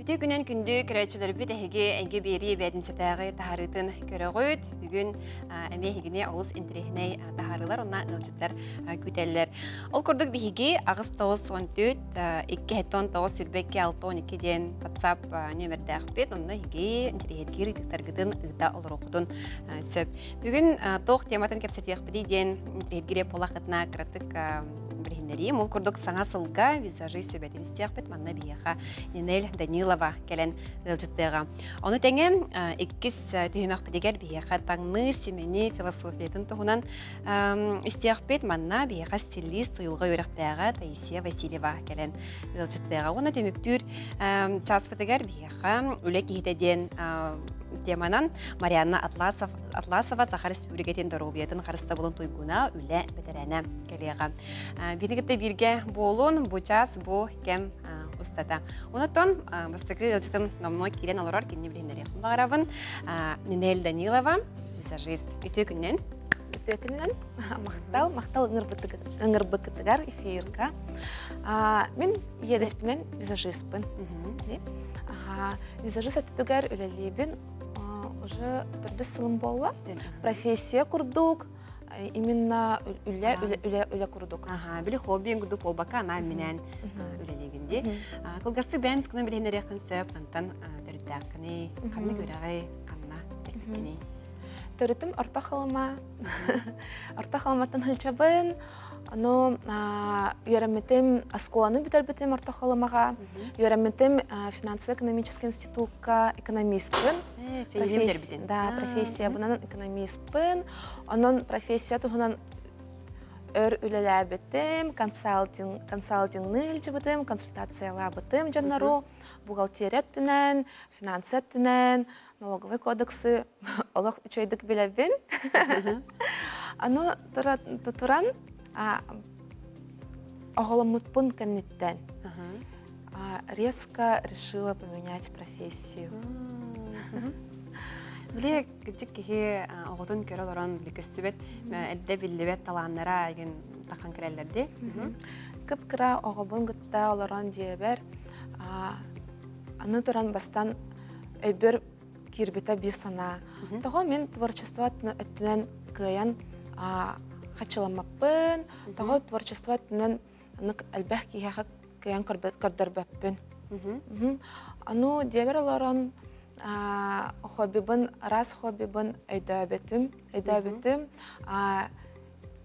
Үтүө күнүн күндү көрөөччүлэрбит эһиги эйгэ биэрии бээтинсэтээҕи таһаарыытын көрөҕүт. Бүгүн эмиэ эһигини олус интэриэһинэй таһаарыылар уонна ыалдьыттар күүтэллэр. Ол курдук биһиги 894 279 22 612 диэн WhatsApp нүөмэрдээхпит. Онно эһиги интэриэһиргиир ыйытыктаргытын ыыта олоруоххутун сөп. Бүгүн туох тематын кэпсэтиэхпитий диэн интэриэһиргиир буоллаххытына кыратык билиһиннэриим. Ол курдук саҥа сылга визажист сүбэтин истиэхпит. Манна биһиэхэ Нинель Данилова кэлэн ыалдьыттыаҕа. Ону тэҥэ иккис түһүмэхпитигэр биһиэхэ таҥныы, симэни философиятын туһунан истиэхпит. Манна биһиэхэ стилист уйулҕа үөрэхтээҕэ Таисия Васильева кэлэн ыалдьыттыаҕа. Уонна түмүктүүр чааспытыгар биһиэхэ үлэ киһитэ диэн теманан Марианна Атласов, Атласова Саха Республикатын доруобуйатын харыстабылын туйгуна үлэ бэтэрээнэ кэлиэҕэ. Биһиги кытта бииргэ буолун, бу час, бу кэм устата. Онотон бастакы ыалдьытым номнуо киирэн олорор кинини билиһиннэриэхпин баҕарабын. Нинель Данилова, визажист. Үтүө күнүнэн. Үтүө күнүнэн. Махтал, махтал ыҥырбыкытыгар эфирга. Мин иэдэспинэн визажистпын. Визажист өттүгэр үлэлиибин уже төрдүс сылым буолла. Профессия курдук, именно үлэ үлэ үлэ үлэ курдук. Аха, били хобби курдук буолбакка анаан минээн үлэлиигин дии. Кылгастык бэйэн тускунан билиһиннэриэххин сөп, хантан төрүттээххиний, ханнык үөрэҕи ханна бүтэрбиккиний? Төрүтүм Орто Халыма. Орто Халыматтан сылдьабын. Ону үөрэммитим, оскуоланы бүтэрбитим Орто Халымаҕа. Үөрэммитим финансово-экономический институкка экономистпын. Да, профессиябынан экономистпын. Онон профессия туһунан өр үлэлээбитим, консалтинг, консалтингны илдьибитим, консультациялаабытым дьоннору, бухгалтерия өттүнэн, финансы өттүнэн, налоговый кодексы олох үчүгэйдик билэбин. Аны туран оҕоломмутпун кэнниттэн резко решила поменять профессию. Били кырдьык киһи оҕотун көрө олорон били көстүбэт эрдэ биллибэт талааннара игин тахан кэлэллэр дии. Кып-кыра оҕобун кытта олорон дьиэбэр аны туран бастан өйбөр киирбитэ биир санаа. Тоҕо мин творчество өттүнэн кыайан хачыламмаппын, тоҕо творчество өттүнэн элбэх киһиэхэ кыайан көрдөрбөппүн. Аны дьиэбэр олорон хоббибын, араас хоббибын өйдөөбүтүм, өйдөөбүтүм.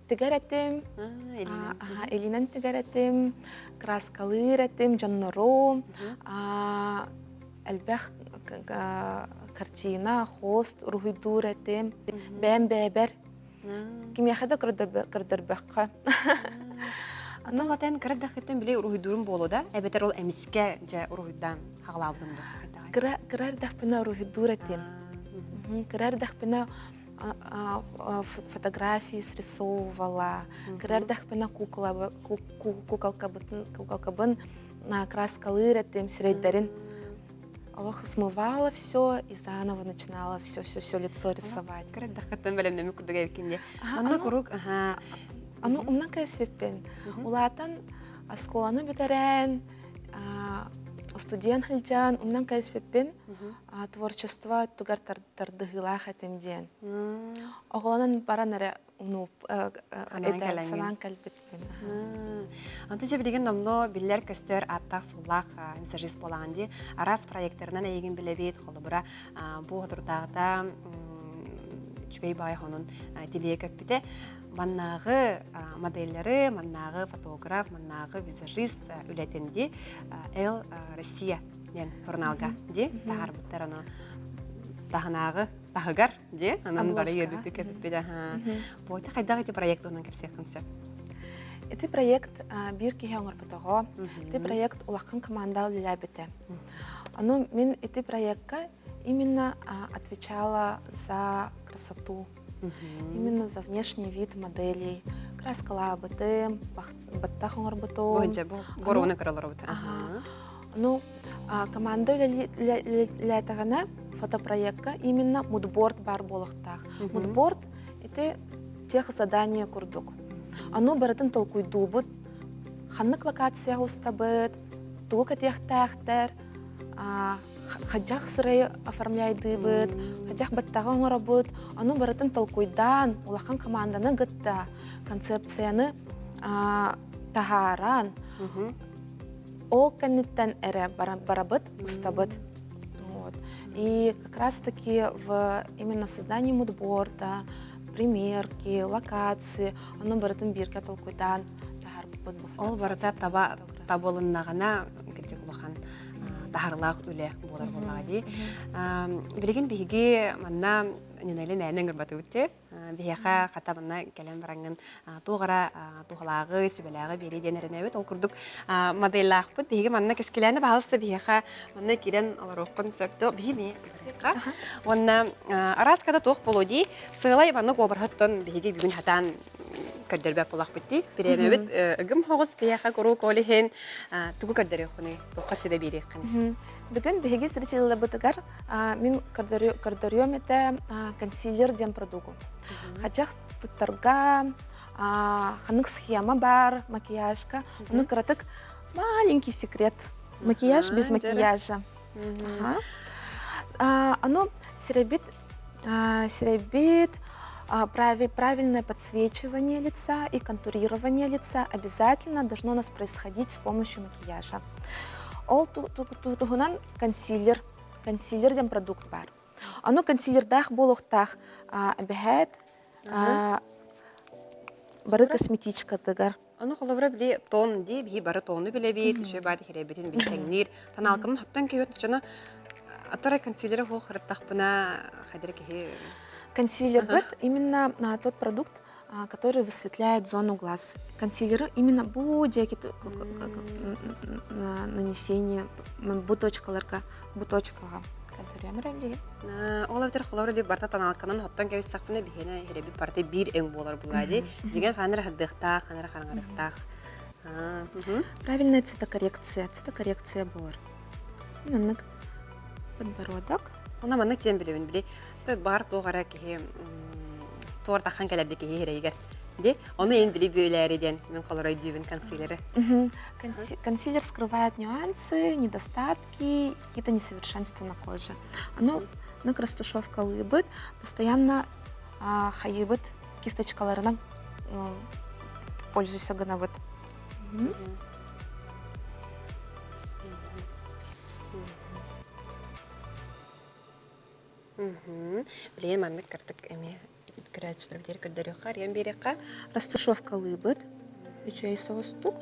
Тигэр этим, илинэн тигэр этим, краскалыыр этим, дьоннорум, элбэх картина, хост уруһуйдуур этим, бэйэм бэйэбэр кимиэхэ да көрдөрбөххө. Аны ватен кыра эрдэххиттэн били уруһуйдуурум буолуо да, эбэтэр ол эмискэ дьэ уруһуйдаан хаҕалаабытым дуу? Кыра кыра эрдэхпинэ уруһуйдуур этим. Кыра эрдэхпинэ фотографии срисовывала. Кыра эрдэхпинэ куколкабын краскалыыр этим сирэйдэрин. Олох смывала все и заново начинала все все все лицо рисовать. Кыра эрдэххиттэн бэлэмнэммит курдук эбиккин дии. Манна куруук Аны умнан кэспиппин. Улаатан оскуоланы бүтэрэн, студент сылдьан умнан кэспиппин творчество тугар тардыһыылаах этим диэн. Оҕолонон баран эрэ санаан кэлбиппин. Онтон дьэ билигин номнуо биллэр-көстөр ааттаах-суоллаах визажист буолаҕын дии. Араас проекторынан эйигин билэбит, холобура, бу соторутааҕыта үчүгэй баай хонун тилийэ көппүтэ. Маннааҕы моделлары, маннааҕы фотограф, маннааҕы визажист үлэтин дии Эл Россия диэн журналга дии таһаарбыттар ону таһынааҕы таһыгар дии анан бары үөрбүппүт көппүппүт аха бу хайдах ити проект туһунан кэпсиэххин сөп Ити проект биир киһи оҥорботоҕо. Ити проект улахан команда үлэлээбитэ. Ону мин ити проектка именно отвечала за красоту, именно за внешний вид моделей. Краскалаабытым, баттах оҥорбутум. Бу бу боруона көрөлөрөбүт. Ну, команда үлэлээтэҕинэ фотопроектка именно мудборд баар буолуохтаах. Мудборд ити тех задание курдук. Ону барытын толкуйдуубут, ханнык локацияҕа устабыт, тугу кэтиэхтээхтэр. Хадьах сырайы оформляйдыыбыт, хадьах баттаҕы оҥоробут, ону барытын толкуйдаан, улахан команданы кытта концепцияны таһааран, ол кэнниттэн эрэ барабыт, устабыт. Вот. И как раз-таки в, именно в создании мудборда, примерки, локации, ону барытын бииргэ толкуйдаан таһаарбыппыт. Ол барыта таба табылыннаҕына кырдьык улахан таһарылаах үлэ буолар буоллаҕа дии. Билигин биһиги манна Нинеле мээнэ ыҥырбатыбыт дии. Биһиэхэ хата манна кэлэн бараҥҥын туох эрэ туһалааҕы, сүбэлээҕи биэрии диэн эрэнэбит. Ол курдук моделлаахпыт. Биһиги манна кэскилээнэ баһалыста биһиэхэ манна киирэн олоруоххун сөп дуо? Биһи эмиэ барыахха. Уонна араас ката туох буолуо дии. Сыалай маннык уобарһыттан биһиги бүгүн хатаан көрдөрбөт буоллахпыт дии. Бириэмэбит ыгым хоҕус биһиэхэ куруук ол иһин тугу көрдөрүөххүнүй? Туохха сүбэ биэриэххиний? Бүгүн биһиги зрителларбытыгар мин көрдөрүөм этэ консилер диэн продугу. Хачах туттарга ханнык схема бар макияжка. Ону кыратык маленький секрет. Макияж без макияжа. Ону сирэбит сирэбит правильное подсвечивание лица и контурирование лица обязательно должно у нас происходить с помощью макияжа. Ол туһунан консилер, консилер диэн продукт бар. Ону консилердаах буолуохтаах эбэһээт бары косметичкатыгар. Ону холобура били тон дии биһи бары тону билэбит, үчүгэй баат иһирэбитин билтэҥниир. Танаалкамын хоттон кэбит очону Атора консилера хуох хырыттахпына хайдара киһи Консилербыт именно тот продукт, который высветляет зону глаз. Консилеры именно бу диэки нанесение бу точкаларга бу точкаҕа Ол эбэтэр холобур или барта таналканан хоттон кэбиссэхпинэ биһиэнэ иһирэбит барта биир өҥ буолар булаа дии. Дьиҥэр ханара хардыахтаах, ханара хараҥарыахтаах. Правильная цветокоррекция. Цветокоррекция буолар. Маннык подбородок. Она маннык диэн билэбин били баар туох эрэ киһи туортахан кэлэрди киһи иһирэйигэр ди ону ин били бүөлээри диэн мин холорой дүүбүн консилеры. Консилер скрывает нюансы, недостатки, какие-то несовершенства на коже. Ону нык растушевкалыыбыт, постоянно хайыыбыт кисточкаларынан пользуйся гынабыт. Билигин маннык кырдык эмиэ көрөөччүлэрбитигэр көрдөрүөххэ, арыйан биэриэххэ. Растушевкалыыбыт. Үчүгэй соҕустук.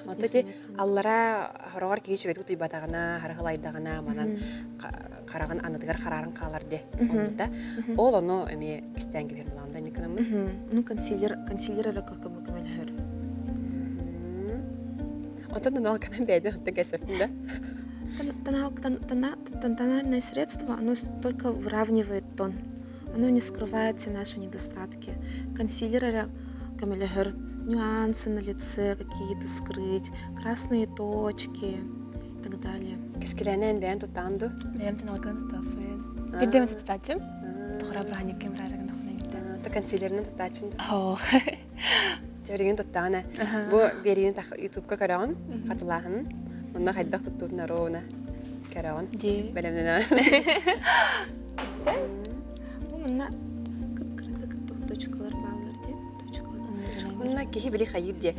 Ото ити аллара хороҕор киһи үчүгэйдик утуйбатаҕына, харахылайдаҕына, манан хараҕын анытыгар харааран хаалар де. Оннута. Ол ону эмиэ кистээн кэбиһэр булаанда никынаммын. Ну консилер, консилер эрэ көмөлөһөр. Онтон тоналканан бэйден хатта кэспэттин да? Тональное средство, оно только выравнивает тон. Оно не скрывает все наши недостатки. Консилер эрэ көмөлөһөр нюансы на лице какие-то скрыть, красные точки и так далее. Кэскилээнэн бэйэн туттаан ду? Бэйэм тоналканы туттааппын. Бирдеме туттааччым. Тоҕура бырааһынньыкка имраарыгын тохна Та консилеринэн туттааччын да? Чөригин туттаҕына бу биэриини ютубка көрөҕүн, хатылааһын. Онно хайдах туттуутун оруобуна көрөҕүн. Бэлэмнэнэ. Бу манна кып-кыратык точкалар бааллар дии. Онно киһи били хайыыр диэ.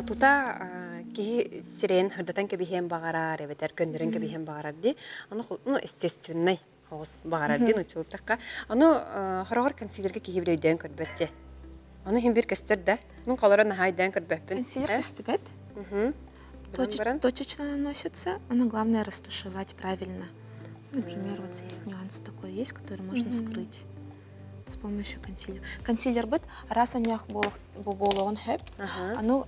Тута киһи сирэйин хырдатан кэбиһиэн баҕарар, эбэтэр көннөрөн кэбиһиэн баҕарар дии. Ону ну, естественный оҕус баҕарар диэн учултахха. Ону хороҕор консилергэ киһи били өйдөөн көрбөт дии. Ону иһин бир көстөр да. Мин холоро наһаа өйдөөн көрбөппүн. Консилер көстүбэт. Точечно наносится, но главное растушевать правильно. Например, вот здесь нюанс такой есть, который можно скрыть с помощью консилера. Консилер быт раз у них буолуоҕун хөп. Ну,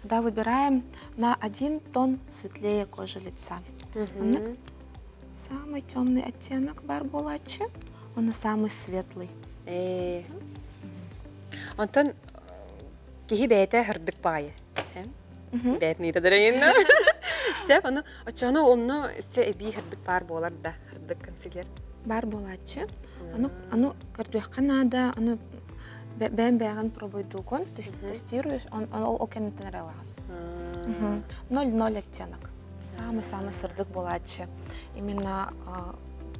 когда выбираем на один тон светлее кожи лица. Самый темный оттенок бар буолааччы, он самый светлый. Онтон киһи бэйэтэ һырдык баайы. Бэйэтин ыйытар Сөп, ону оччоҕуна онно өссө эбии һырдык баар буолар да, һырдык консилер. Баар буолааччы. Ону, ону көрдүөххэ наада, ону бэйэм бэйэҕин пробуйдуугун, тестируешь, он, ол, ол кэнниттэн эрэ ылаҕын. 0,0 оттенок. Самый-самый сырдык буолааччы. Именно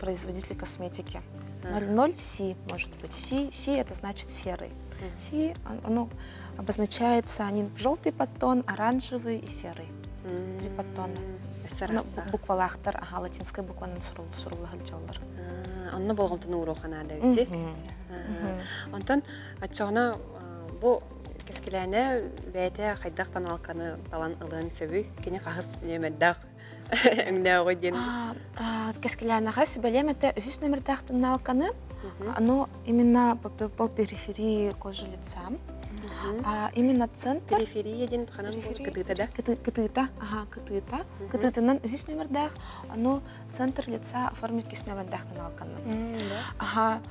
производитель косметики. 00 C может быть. C, C это значит серый. C, оно обозначается они желтый подтон, оранжевый и серый. Три подтона. Буквалаахтар, ага, латинскай букванан сурулла сылдьаллар. Онно болҕомтону ууруохха наада эбит. Онтон оччоҕуна бу Кэскилээнэ бэйэтэ хайдах тоналканы талан ылыан сөбүй? Кини хаһыс нүөмэрдээх өҥнөөҕүй диэн. Кэскилээнэҕэ сүбэлиэм этэ үһүс номердаах тоналканы, оно именно по периферии кожи лица. А именно центр. Периферия диэн ханан кытыыта да? Кытыыта, ага, кытыыта. Кытыытынан үһүс номердаах, оно центр лица оформить иккис номердаах тоналканы. Ага.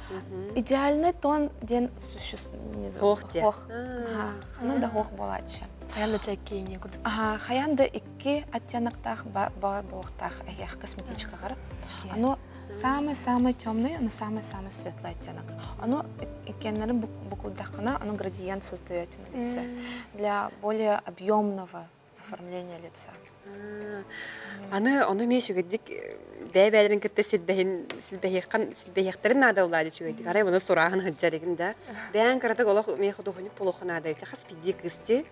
Идеальный тон диэн Хоох диэ. Хоох. Ханан да хоох буолааччы. Хайан да чэккиини курдук. Ага, хайан да икки оттеноктаах бар буолуохтаах эһиэх косметичкаҕар. Ону самый-самый темный, ону самый-самый светлый оттенок. Ону иккиэннэрин букулдаххына, ону градиент создаете на лице для более объемного оформление лица. Аны ону эмиэ үчүгэйдик бэйэ-бэйэлэрин кытта силбэһин силбэһиэххэн силбэһиэхтэрин наада улаадьы үчүгэйдик. Арай маны сурааһын сылдьар игин да. Бэйэҥ кыратык олох эмиэ худуоһунньук буолуохха наада эбит. Хас биирдии кыыс дии.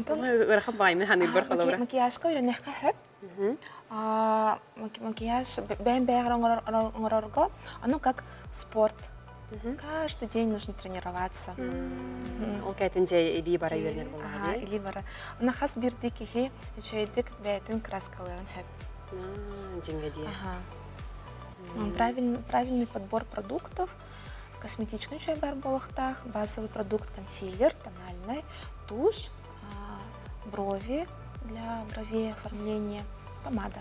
Ыарахан баайымын ханыырбар холобура. Макияжка үйрэнэххэ хөп. Макияж бэйэм бэйэҕэр оҥорорго, ону как спорт. Каждый день нужно тренироваться. Ол кэтин дьэ илии бара үөрэнэр буоллаҕа Илии бара. Аны хас биирдии киһи үчүгэйдик бэйэтин краскалыан сөп. Дьиҥэ дии. Правильный, правильный подбор продуктов, косметичный үчүгэй бар буолуохтаах, базовый продукт консилер, тональный, тушь, брови для бровей оформления, помада.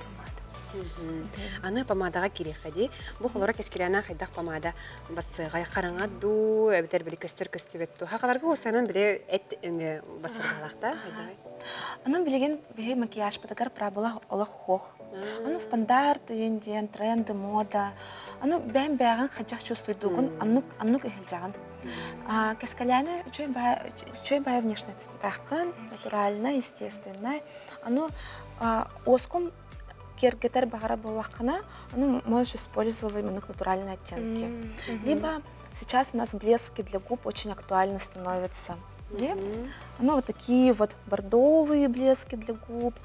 Аны помадаҕа киириэххэ дии. Бу холоро кэскилээнэ хайдах помада бассыаҕай хараҥа дуу, эбэтэр били көстөр көстүбэт дуу. Хахаларга уосанан били эт өҥө бассырбалаахта хайдаҕай? Онон билигин биһи макияжпытыгар правила олох хуох. Ону стандарт диэн тренды, мода. Ону бэйэм бэйэҕин хайдах чувствуйдуугун оннук оннук иһилдьэҕин. Кэскэлээни үчүгэй баайа внешностьтааххын, натуральная, естественная. Ону уоскум киэргэтэр баҕара буоллаххына, ону можешь использовать маннык натуральные оттенки. Либо сейчас у нас блески для губ очень актуальны становятся. Ну, вот такие вот бордовые блески для губ.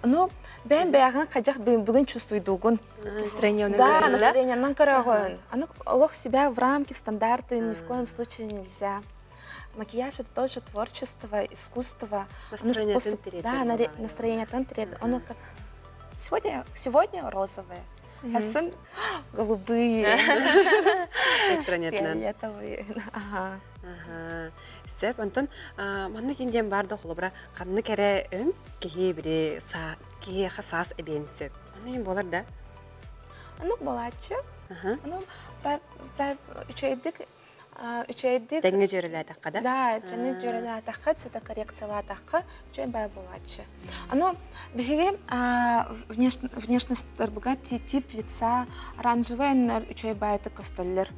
Ну, бэйэм бэйэҕин хайдах бүгүн чувствуйдуугун. Настроение Да, настроение көрөҕүн. Аны олох себя в рамки, в стандарты ни в коем случае нельзя. Макияж это тоже творчество, искусство. Оно способ, да, настроение Оно как сегодня, сегодня розовое, а сын голубые, фиолетовые. Ага. Сөп, онтон маннык индиэн бар да холобура ханнык эрэ өҥ киһи бири киһиэхэ саас эбиэн сөп. Онно буолар да? Оннук буолааччы. Ону үчүгэйдик үчүгэйдик Тэҥҥэ дьүөрэлээтэххэ да? Да, дьэни дьүөрэлээтэххэ, цветокоррекциялаатахха үчүгэй баа буолааччы. Аны биһиги внешностьтарбыга тип лица оранжевый өннөр үчүгэй баайытык көстөллөр.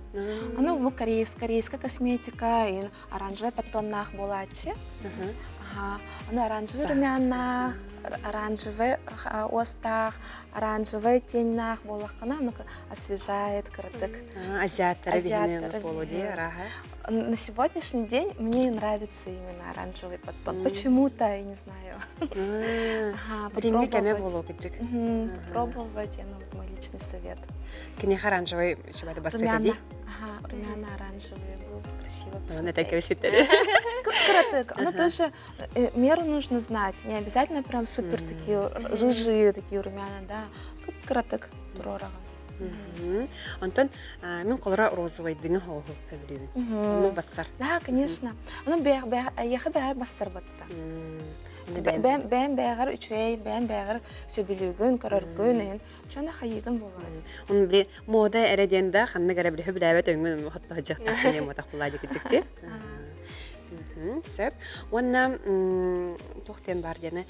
Аны бу корейская косметика оранжевый подтоннаах буолааччы. Аны оранжевый румянаах, оранжевый уостаах, оранжевый теньнаах буоллаххына, аны освежает кыратык. Азиаттары биһини полуди араха. На сегодняшний день мне нравится именно оранжевый подтон. Почему-то, я не знаю. Билиҥҥи кэмэ Попробовать. Попробовать, ну, вот мой личный совет. Киниэхэ оранжевый шубата бассыга Румяна. Ага, румяна оранжевые было бы красиво посмотреть. Кыратык. Оно тоже меру нужно знать. Не обязательно прям супер такие рыжие такие румяна, да. Кыратык туруораҕын. Онтон мин холоро розовайдыҥы хоһу сөбүлүүбүн. Оннук бассар. Да, конечно. Ону эйиэхэ бэҕэр бассар батта. Бэйэм бэйэҕэр үчүгэй, бэйэм бэйэҕэр сөбүлүүгүн, көрөргүн, иһин чона хайыгын буолар. Оны били мода эрэ диэн да ханнык эрэ били хөбүлээбэт өҥүн хоттоһдьахтаах диэн мотах булаа дикичикти. Сөп. Уонна туох диэн бар диэни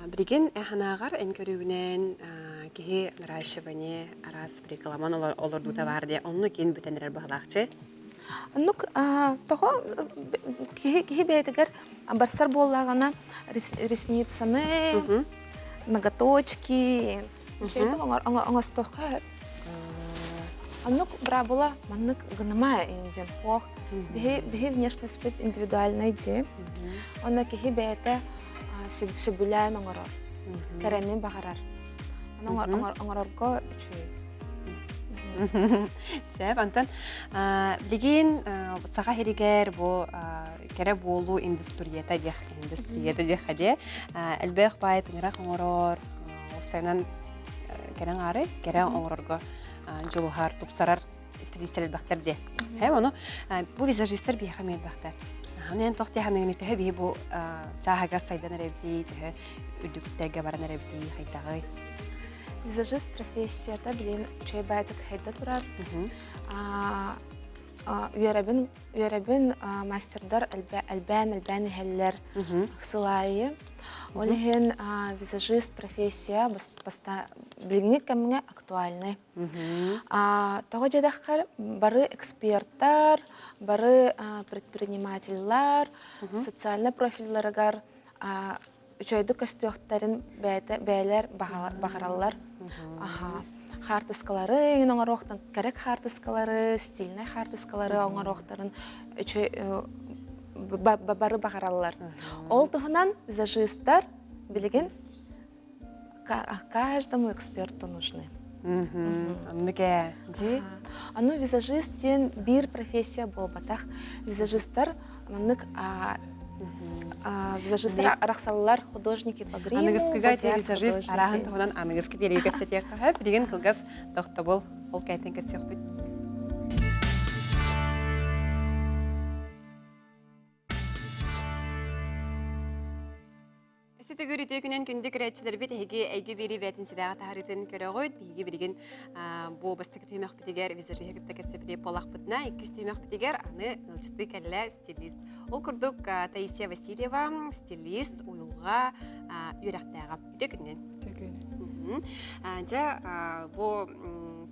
билигин ханаағар эн көрүүгүнэн киһи наращивание араас рекламан олордуута бар диэ онну кин бүтэн эрэр баһылаахчы. Оннук тоҕо киһи киһи бэйэтигэр барсар буоллаҕына ресницаны. ноготочки. Үчүгэйдик оҥостуохха Оннук быраабыла маннык гыныма диэн суох. Биһи биһи внешностьпыт индивидуальнай дии. Онно киһи бэйэтэ сөбүлээн оҥорор, кэрэни баҕарар. Ону оҥорорго үчүгэй. Сөп, онтон билигин саха сиригэр бу кэрэ буолуу индустрията диэх индустрията диэххэ диэ элбэх баай тыҥырах оҥорор уопсайынан кэрэ аҥаары кэрэ оҥорорго дьулуһар тупсарар исписэлиистэр элбэхтэр диэ һэ ону бу визажистар биһиэхэ эмиэ элбэхтэр аны эн туох диэханыгыный төһө биһи бу чааһыгар сайдан эрэбитий төһө үрдүктэргэ баран эрэбитий хайдаҕый Визажист профессията билин үчүгэй баайдык хайда турар. Үөрэбин үөрэбин мастердар элбээн элбээн иһэллэр сыл аайы. Ол иһин визажист профессия билиҥҥи кэмҥэ актуальнай. Тоҕо диэтэххэ бары эксперттар, бары предпринимателлар социальнай профилларыгар үчүгэйдик көстүөхтэрин бэйэтэ бэйэлэр баҕараллар. Аха. Хаартыскалары иҥин оҥоруохтан кэрэ хаартыскалары, стильнай хаартыскалары оҥоруохтарын үчүгэй бары баҕараллар. Ол туһунан визажистар билигин каждому эксперту нужны. Оннук ээ. Дьи. Ону визажист диэн биир профессия буолбатах. Визажистар маннык визажистар арахсаллар художники по гриму, Аныгыскыга те визажист арааһын туһунан аныгыскы биэриигэ кэпсэтиэххэ сөп. Билигин кылгас тохтобул ол кэйтэн кэпсиэхпит. Өссө төгүр үтүө күнэн күндү көрөөччүлэрбит эһиги эйгэ биэрии бээтинсэлээҕи таһаарыытын көрөҕүт. Биһиги билигин бу бастакы түһүмэхпитигэр визажиһы кытта кэпсэппити буоллахпытына, иккис түһүмэхпитигэр аны ыалдьыттыы кэллэ стилист. Ол курдук Таисия Васильева стилист, уйулҕа үөрэхтээҕэ. Үтүө күнүнэн. Үтүө күн. Дьэ, бу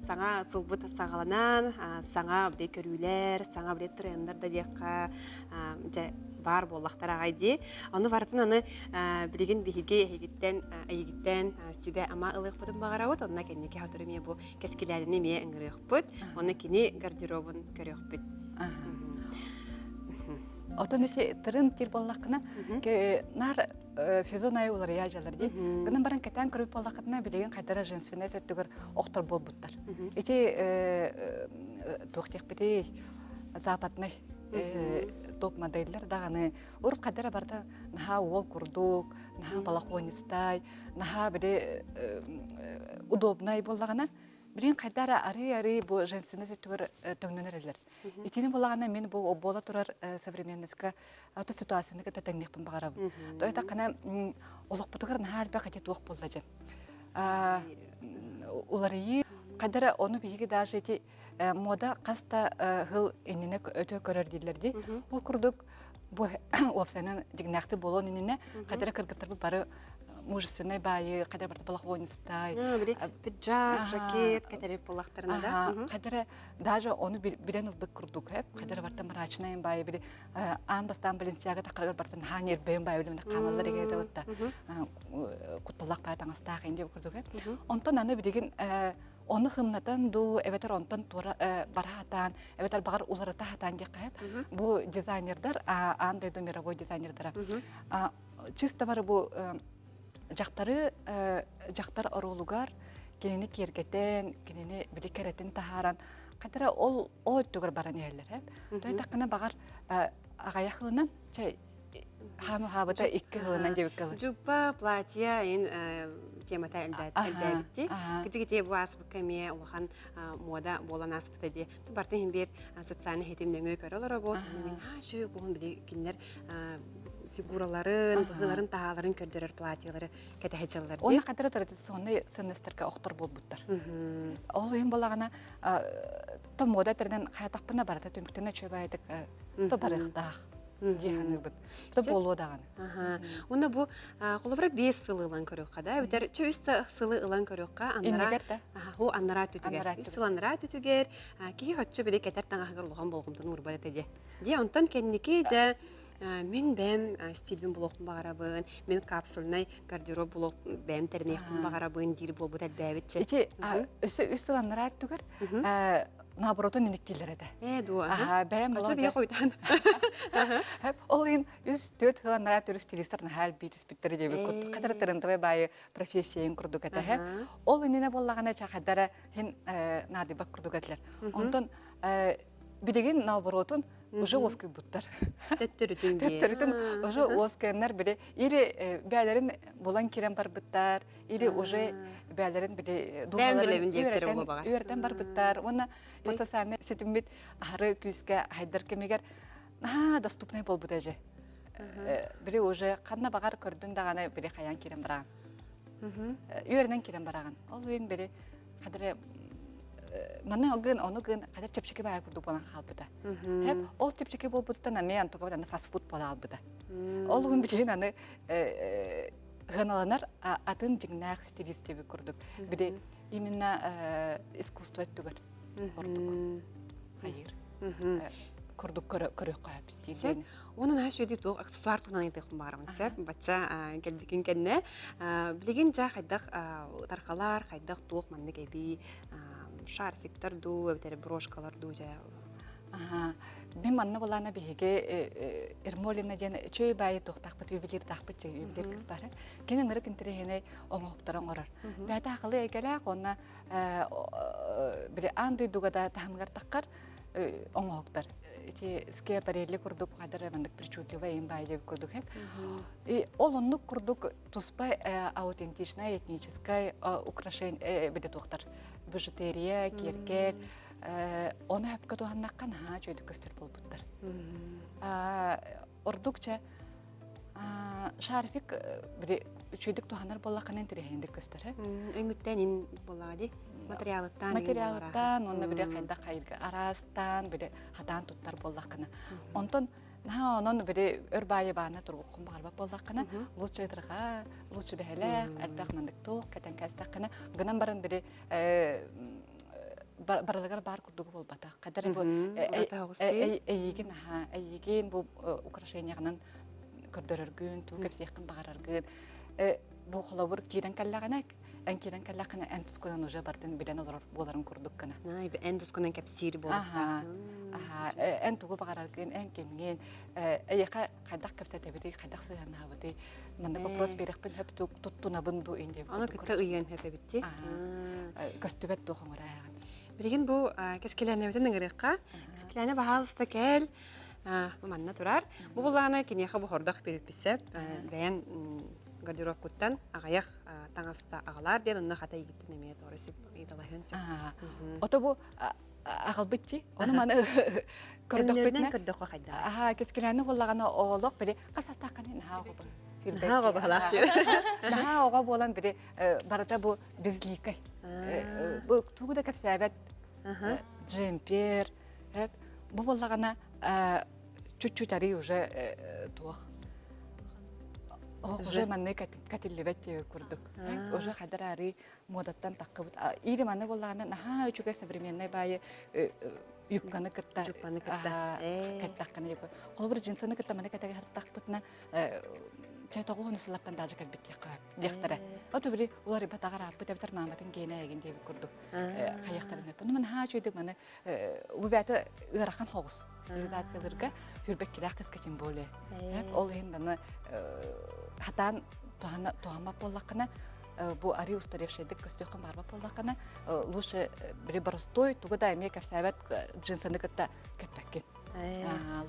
саҥа сылбыт саҕаланан, саҥа бile көрүүлэр, саҥа бile трендер да диэххэ, дьэ, баар буоллахтара аҕай дии. Ону барытын аны билигин биһиги эһигиттэн эйигиттэн сүбэ-ама ылыахпытын баҕарабыт. Онно кэнники сотору эмиэ бу кэскилээнини эмиэ ыҥырыахпыт. Онно кини гардеробун көрүөхпүт. Отон ити тырын тир буоллаххына, наар сезон айы уларыйа дьалар дии. Гынан баран кэтээн көрүп буоллаххытына билигин хайдара женственнай өттүгэр охтор буолбуттар. Ити туох диэхпитий западный топ модельлэр даҕаны урут хайдара барыта наһаа уол курдук, наһаа балахонистай, наһаа били удобнай буоллаҕына, билин хайдара арый-арый бу женственность өттүгэр төҥнөн эрэллэр. Итини буоллаҕына мин бу буола турар современностька аты ситуацияны кытта тэҥниэхпин баҕарабын. То этаххына олохпутугар наһаа элбэх ити туох буолла дьэ. Уларыйыы хайдара ону биһиги даже ити мода хас да сыл иннинэ өтө көрөр дииллэр дии. Ол курдук бу уопсайынан дьиҥнээхтик буолуон иннинэ хадара кыргыттарбыт бары мужественнай баайы хадара барыта балахонистай пиджак жакет кэтэри буоллахтарына да хадара даже ону билэн ылбыт курдук хэп хадара барта мрачная баайы били аан бастаан Баленсиага тахарыгар бартан хаан ербэйин баайы билимин хаамаллар эгede отта кутталлах баай таҥастаах инди курдук онтон аны билигин Ону хымнатан дуу, эбэтэр онтон туора бара сатаан, эбэтэр баҕар уларыта сатаан диэххэ сөп. Бу дизайнердар, аан дойду мировой дизайнердара. Чисто бары бу дьахтары дьахтар оруолугар кинини киэргэтэн, кинини били кэрэтин таһааран, хатара ол ол өттүгэр баран иһэллэр. Той таххына баҕар аҕайах ылынан, чэ Хаамы-хаабыта икки сылынан диэбиккэ дылы. Дьуппа, платье ин темата элбээбитти. Кыдьык бу ааспыкка эмиэ улахан мода буолан ааспыта дии. Бартын иһин биир социальный ситим нөҥүө көрө олоробут. Мин хаачы буһун били кинилэр фигураларын, быһыыларын, таһааларын көрдөрөр платьелары кэтэһэ дьаллар. Уонна хатыра традиционный ценностарга охтор буолбуттар. Ол иһин буолаҕына то мода тэринэн хайатахпына барыта түмүктэнэ үчүгэйдик то барыахтаах. дии саныыбыт. То буолуо даҕаны. Уонна бу холобура 5 сылы ылан көрүөххэ да, эбэтэр чэ үс сылы ылан көрүөххэ, аннараа ху аннараа түтүгэр. Үс сыл аннараа түтүгэр киһи хоччу били кэтэр таҥаһыгар улахан болҕомтону уурбат этэ дии. Дии онтон кэнники дьэ Мин бэйэм стилбин булуохпун баҕарабын, мин капсульнай гардероб булуох бэйэм тэриниэхпин баҕарабын диир буолбут элбээбит. Ити өссө үс сыл аннараа өттүгэр наоборотун иниктииллэр этэ. Ээ дуо. Аха, бэйэм Ача бэйэ хойутаан. Ол иһин үс түөрт сыл аннараа төрүс стилистар наһаа элбии түспүттэрэ диэбит курдук. Хатара тырынтабай баайы профессияйын курдук этэ. Ол иннинэ буоллаҕына чахадара хин наадыйбат курдук этилэр. Онтон билигин наоборотун уже уоскуйбуттар. Төттөрүтүн Төттөрүтүн уже уоскуйаннар били или бээлэрин булан кирен барбыттар, или уже бээлэрин били дууһаларын үөрэтэн барбыттар. Уонна бу социальный ситиммит аһары күүскэ хайдар кэмигэр наһаа доступный буолбут эже. Били уже ханна баҕар көрдүн даҕаны били хайаан кирен бараҕын. Үөрэнэн кирен бараҕын. Ол уйун били хадары манна гын ону гын хадar чэпчэки баайа курдук буолан хаалбыта. Хэп ол чэпчэки буолбутуттан аны антугабыт аны фастфуд буола албыта. Ол уһун билигин аны ыаналанар атын дьиҥнээх стилист диэбит курдук. Били именно искусство өттүгэр ордук хайыр курдук көрүөххэ сөп Уонна наһаа үчүгэй туох аксессуар туһунан ыйытыахпын баҕарабын сөп. Бачча кэлбикин кэннэ билигин дьэ хайдах тархалар, хайдах туох маннык эбии шарфиктар дуу, эбэтэр брошкалар дуу дьэ Аха. Мин манна булаана биһиги Ермолина диэн үчүгэй баайы туохтаахпыт ювелирдаахпыт дьэ ювелир кыс баара. Кини ынырык интэриэһинэй оҥоһуктары оҥорор. Бэйэтэ акылы эйгэлээх уонна били аан дойдуга да таһымыгар таххар оҥоһуктар ити скиапарелли курдук хадара маннык причудливый им баай диэбит курдук и ол оннук курдук туспа аутентичная этническая украшение биле туохтар бижутерия киэргэл ону хөпкө туһаннахха наһаа үчүгэйдик көстөр буолбуттар ордук чэ шарфик били үчүгэйдик туһанар буоллаххына интэриэһинэйдик көстөр Өҥүттэн ин буоллаҕа дии материалыттан материалыттан уонна били хайдах хайырга араастаан били хатаан туттар буоллаххына онтон наһаа онон били өр баайы баана турбуккун баҕарбат буоллаххына лучше ытырҕа лучше бэһэлээх элбэх мандык туох кэтэн кээстэххинэ гынан баран били барылыгар баар курдугу буолбатах хадары бу эйигин аха эйигин бу украшениеҕынан көрдөрөргүн туу кэпсиэххин баҕараргын бу холобур киирэн кэллэҕинэ эн киирэн кэллэххинэ эн тускунан уже бардын билэн олорор буоларын курдук гына эн тускунан кэпсиир буолуохтаах аха эн тугу баҕараргын эн кимҥин эйиэхэ хайдах кэпсэтэбитий хайдах сыһыаннаһабытый маннык вопрос биэрэхпин хөп туттунабын дуу ин диэбит аны кытта ыйыан хөп эбитти көстүбэт дуох оҥорааҕын билигин бу кэскилээнэбитин ыҥырыахха кэскилээнэ баһаалыста кэл манна турар бу буллаҕына киниэхэ бу хордох переписэп бэйэн гардеробкуттан аҕыйах таҥаста аҕалаар диэн онно хата игиттин эмиэ тоҕо сөп ыйыталаһыан сөп ото бу аҕалбыт дии ону маны көрдөхпүтүнэ көрдөххө хайдах аха кэскилээни буоллаҕына оҕолох били хас астаахханы наһаа оҕо наһаа оҕо баһалаах диэн наһаа оҕо буолан били барыта бу безликай бу тугу да кэпсээбэт джемпер бу буоллаҕына чуть-чуть арый уже туох уже манны кэтиллибэт диэбит курдук уже хадar арый муодаттан таххыбыт или манны буоллаҕына наһаа үчүгэй современный баайы юбканы кытта юбканы кытта кэттэххинэ холобур джинсаны кытта маны кэтэ хаттахпытына чэ тоҕуһун сыллартан даже кэлбит диэххэ диэхтэрэ ото били уларыйбатаҕар ааппыт эбэтэр мааматын гиэнэ эгин диэбит курдук хайахтарын өппүн ман наһаа үчүгэйдик маны бу бэйэтэ ыарахан хоҕус стилизацияларга хүрбэккилээх кыска тем более ол иһин маны хатаан туһаммат буоллаххына бу арыы устаревшайдык көстүөххүн баарбат буоллаххына лучше били боростуой тугу да эмиэ кэпсээбэт джинсаны кытта кэппэккин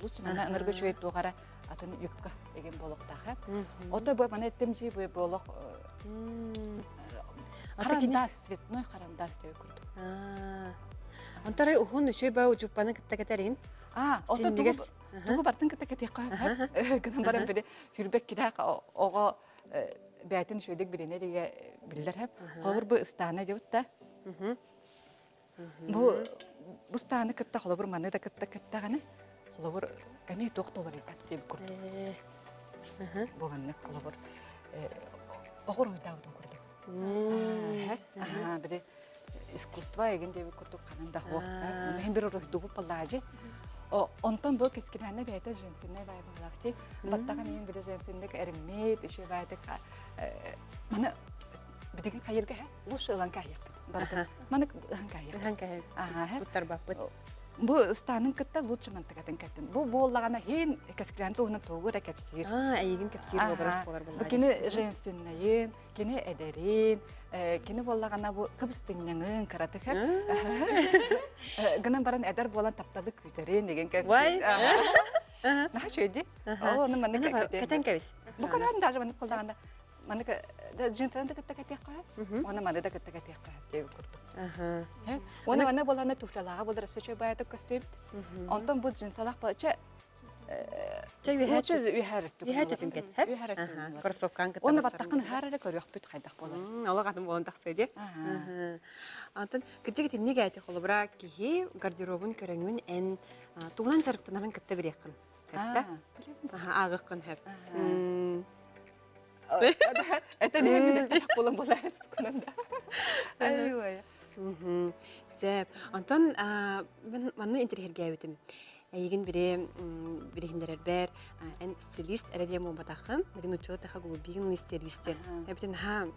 лучше манна ыныргы үчүгэй туох эрэ атын юбка деген буолуохтаах ото бу маны эттим дии бу буолуох харандаас цветной харандаас диэби курдук Онторой уһун үчүгэй баа учуппаны кытта кэтэрин. А, ото тугу тугу бартын кытта кэтиэххэ сөп. Гынан баран били хүрбэк килээх оҕо бээтин үчүгэйдик билинэ дигэ биллэр хэп. Холобур бу ыстаана диэбит да. Бу бу ыстааны кытта холобур маны да кытта кыттаҕына холобур эмиэ туох да уларыйбат диэбит курдук. Бу маннык холобур оҕор уйдаабытын курдук. Аха, били искусство эгин диэбит курдук ханан да суох. Ону иһин бир уруһуйдуубут баллаажы. Онтон бу кискилээнэ бэйэтэ женственнэй баай баҕалаах дии. Баттаҕын иин били женственник эриммит, үчүгэй баайдык маны билигин хайырга һэ лучше ылан кээһиэхпит барытын. Маны ыһан кээһиэхпит. Ыһан кээһиэхпит. Аха. Туттарбаппыт. Бу ыстаанын кытта лучше мантыкатын кэттин. Бу буоллаҕына хин кэскилээн туһунан тугу эрэ кэпсиир. Аа, эйигин кэпсиир уобарас буолар Бу кини женственнэйин, кини эдэрин, кини буоллаҕына бу кыбыстынньаҥын кыратык гынан баран эдэр буолан тапталы күүтэрин деген кэпсиир. Наһаа үчүгэй дии. Ол ону маннык кэтэн кэбис. Бу көрөн даже маннык буоллаҕына маннык джинсаны да кытта кэтиэххэ сөп, уонна маны да кытта кэтиэххэ сөп диэбит курдук. Уонна манна буоллаҕына туфлялааҕа буолар өссө үчүгэй баайытык көстүбүт. Онтон бу джинсалаах чэ Чэ үөһэ үөһэ Үөһэ өттүн кэтһэр. Үөһэ өттүн. Кроссовкаан кытта. Уонна баттаххын ыһаар эрэ көрүөхпүт хайдах буолар. Олох атын буолан тахсыа дии. Антон кырдьык итинник ээти холобура киһи гардеробун көрөҥҥүн эн тугунан дьарыктанарын кытта билиэххин. Хэптэ? Ааҕыаххын сөп. Это не билек буолан буолар да. Ай Сөп. Онтон манна интэриэһиргээбитим. Эйигин бири бириһиннэрэрбэр эн стилист эрэ диэн буолбатаххын, билин учула таха глубинный стилист диэн. Эбитин ха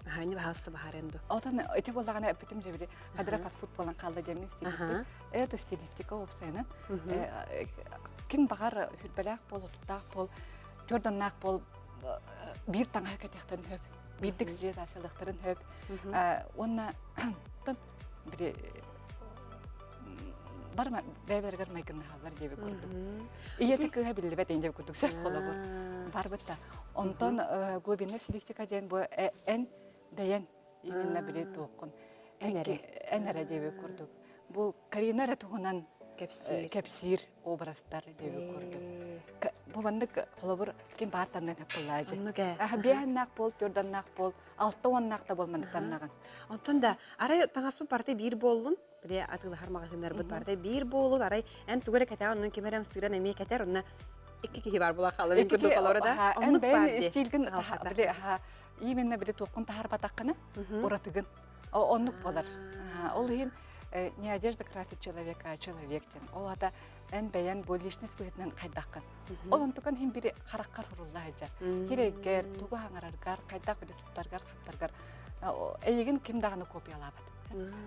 Хаани баһаалыста баһаарыан ду. Отон ити буоллаҕына эппитим дьэ били хадара фастфуд буолан хаалла диэммин стилиспит. Это стилистика уопсайынан. Ким баҕар хүрбэлээх буол, отуттаах буол, төрданнаах буол биир таҥаһы кэтиэхтэрин хөп, биирдик стилизациялыахтарын хөп. Уонна били бар бэйбэригэр майгыннаһаллар диэбит курдук. Ийэтэ кыыһа биллибэт диэн курдук сөп холобур барбыт да. Онтон глубинная стилистика диэн бу эн бэйэн именно били туоххун эн эрэ эн эрэ диэбит курдук. Бу Карина эрэ туһунан кэпсиир кэпсиир образтар диэбит курдук. Бу маннык холобур ким баар таннын хаппыллаажы. Биэһэннээх буол, төрданнаах буол, алта уоннаах да буолманыктаннаҕын. Онтон да арай таҥаспыт барыта биир буоллун, били атыылаһар маҕаһыыннарбыт барыта биир буоллун, арай эн тугу эрэ кэтэҕин, онон ким эрэ ымсыыран эмиэ кэтэр, онно икки киһи бар була хаалар, мин курдук олоро да. Эн бэйэн стилгин били именно били туоххун таһаарбатаххына уратыгын. Оннук болар. Ол иһин не одежда красит человека, а человек диэн. Ол ата эн бэйэн бу личность быһыытынан хайдаххын. Ол онтукан иһин бири хараххар хурулла сылдьар. Кирэйгэр, тугу хаҥараргар, хайдах били туттаргар, хаптаргар эйигин ким даҕаны копиялаабат.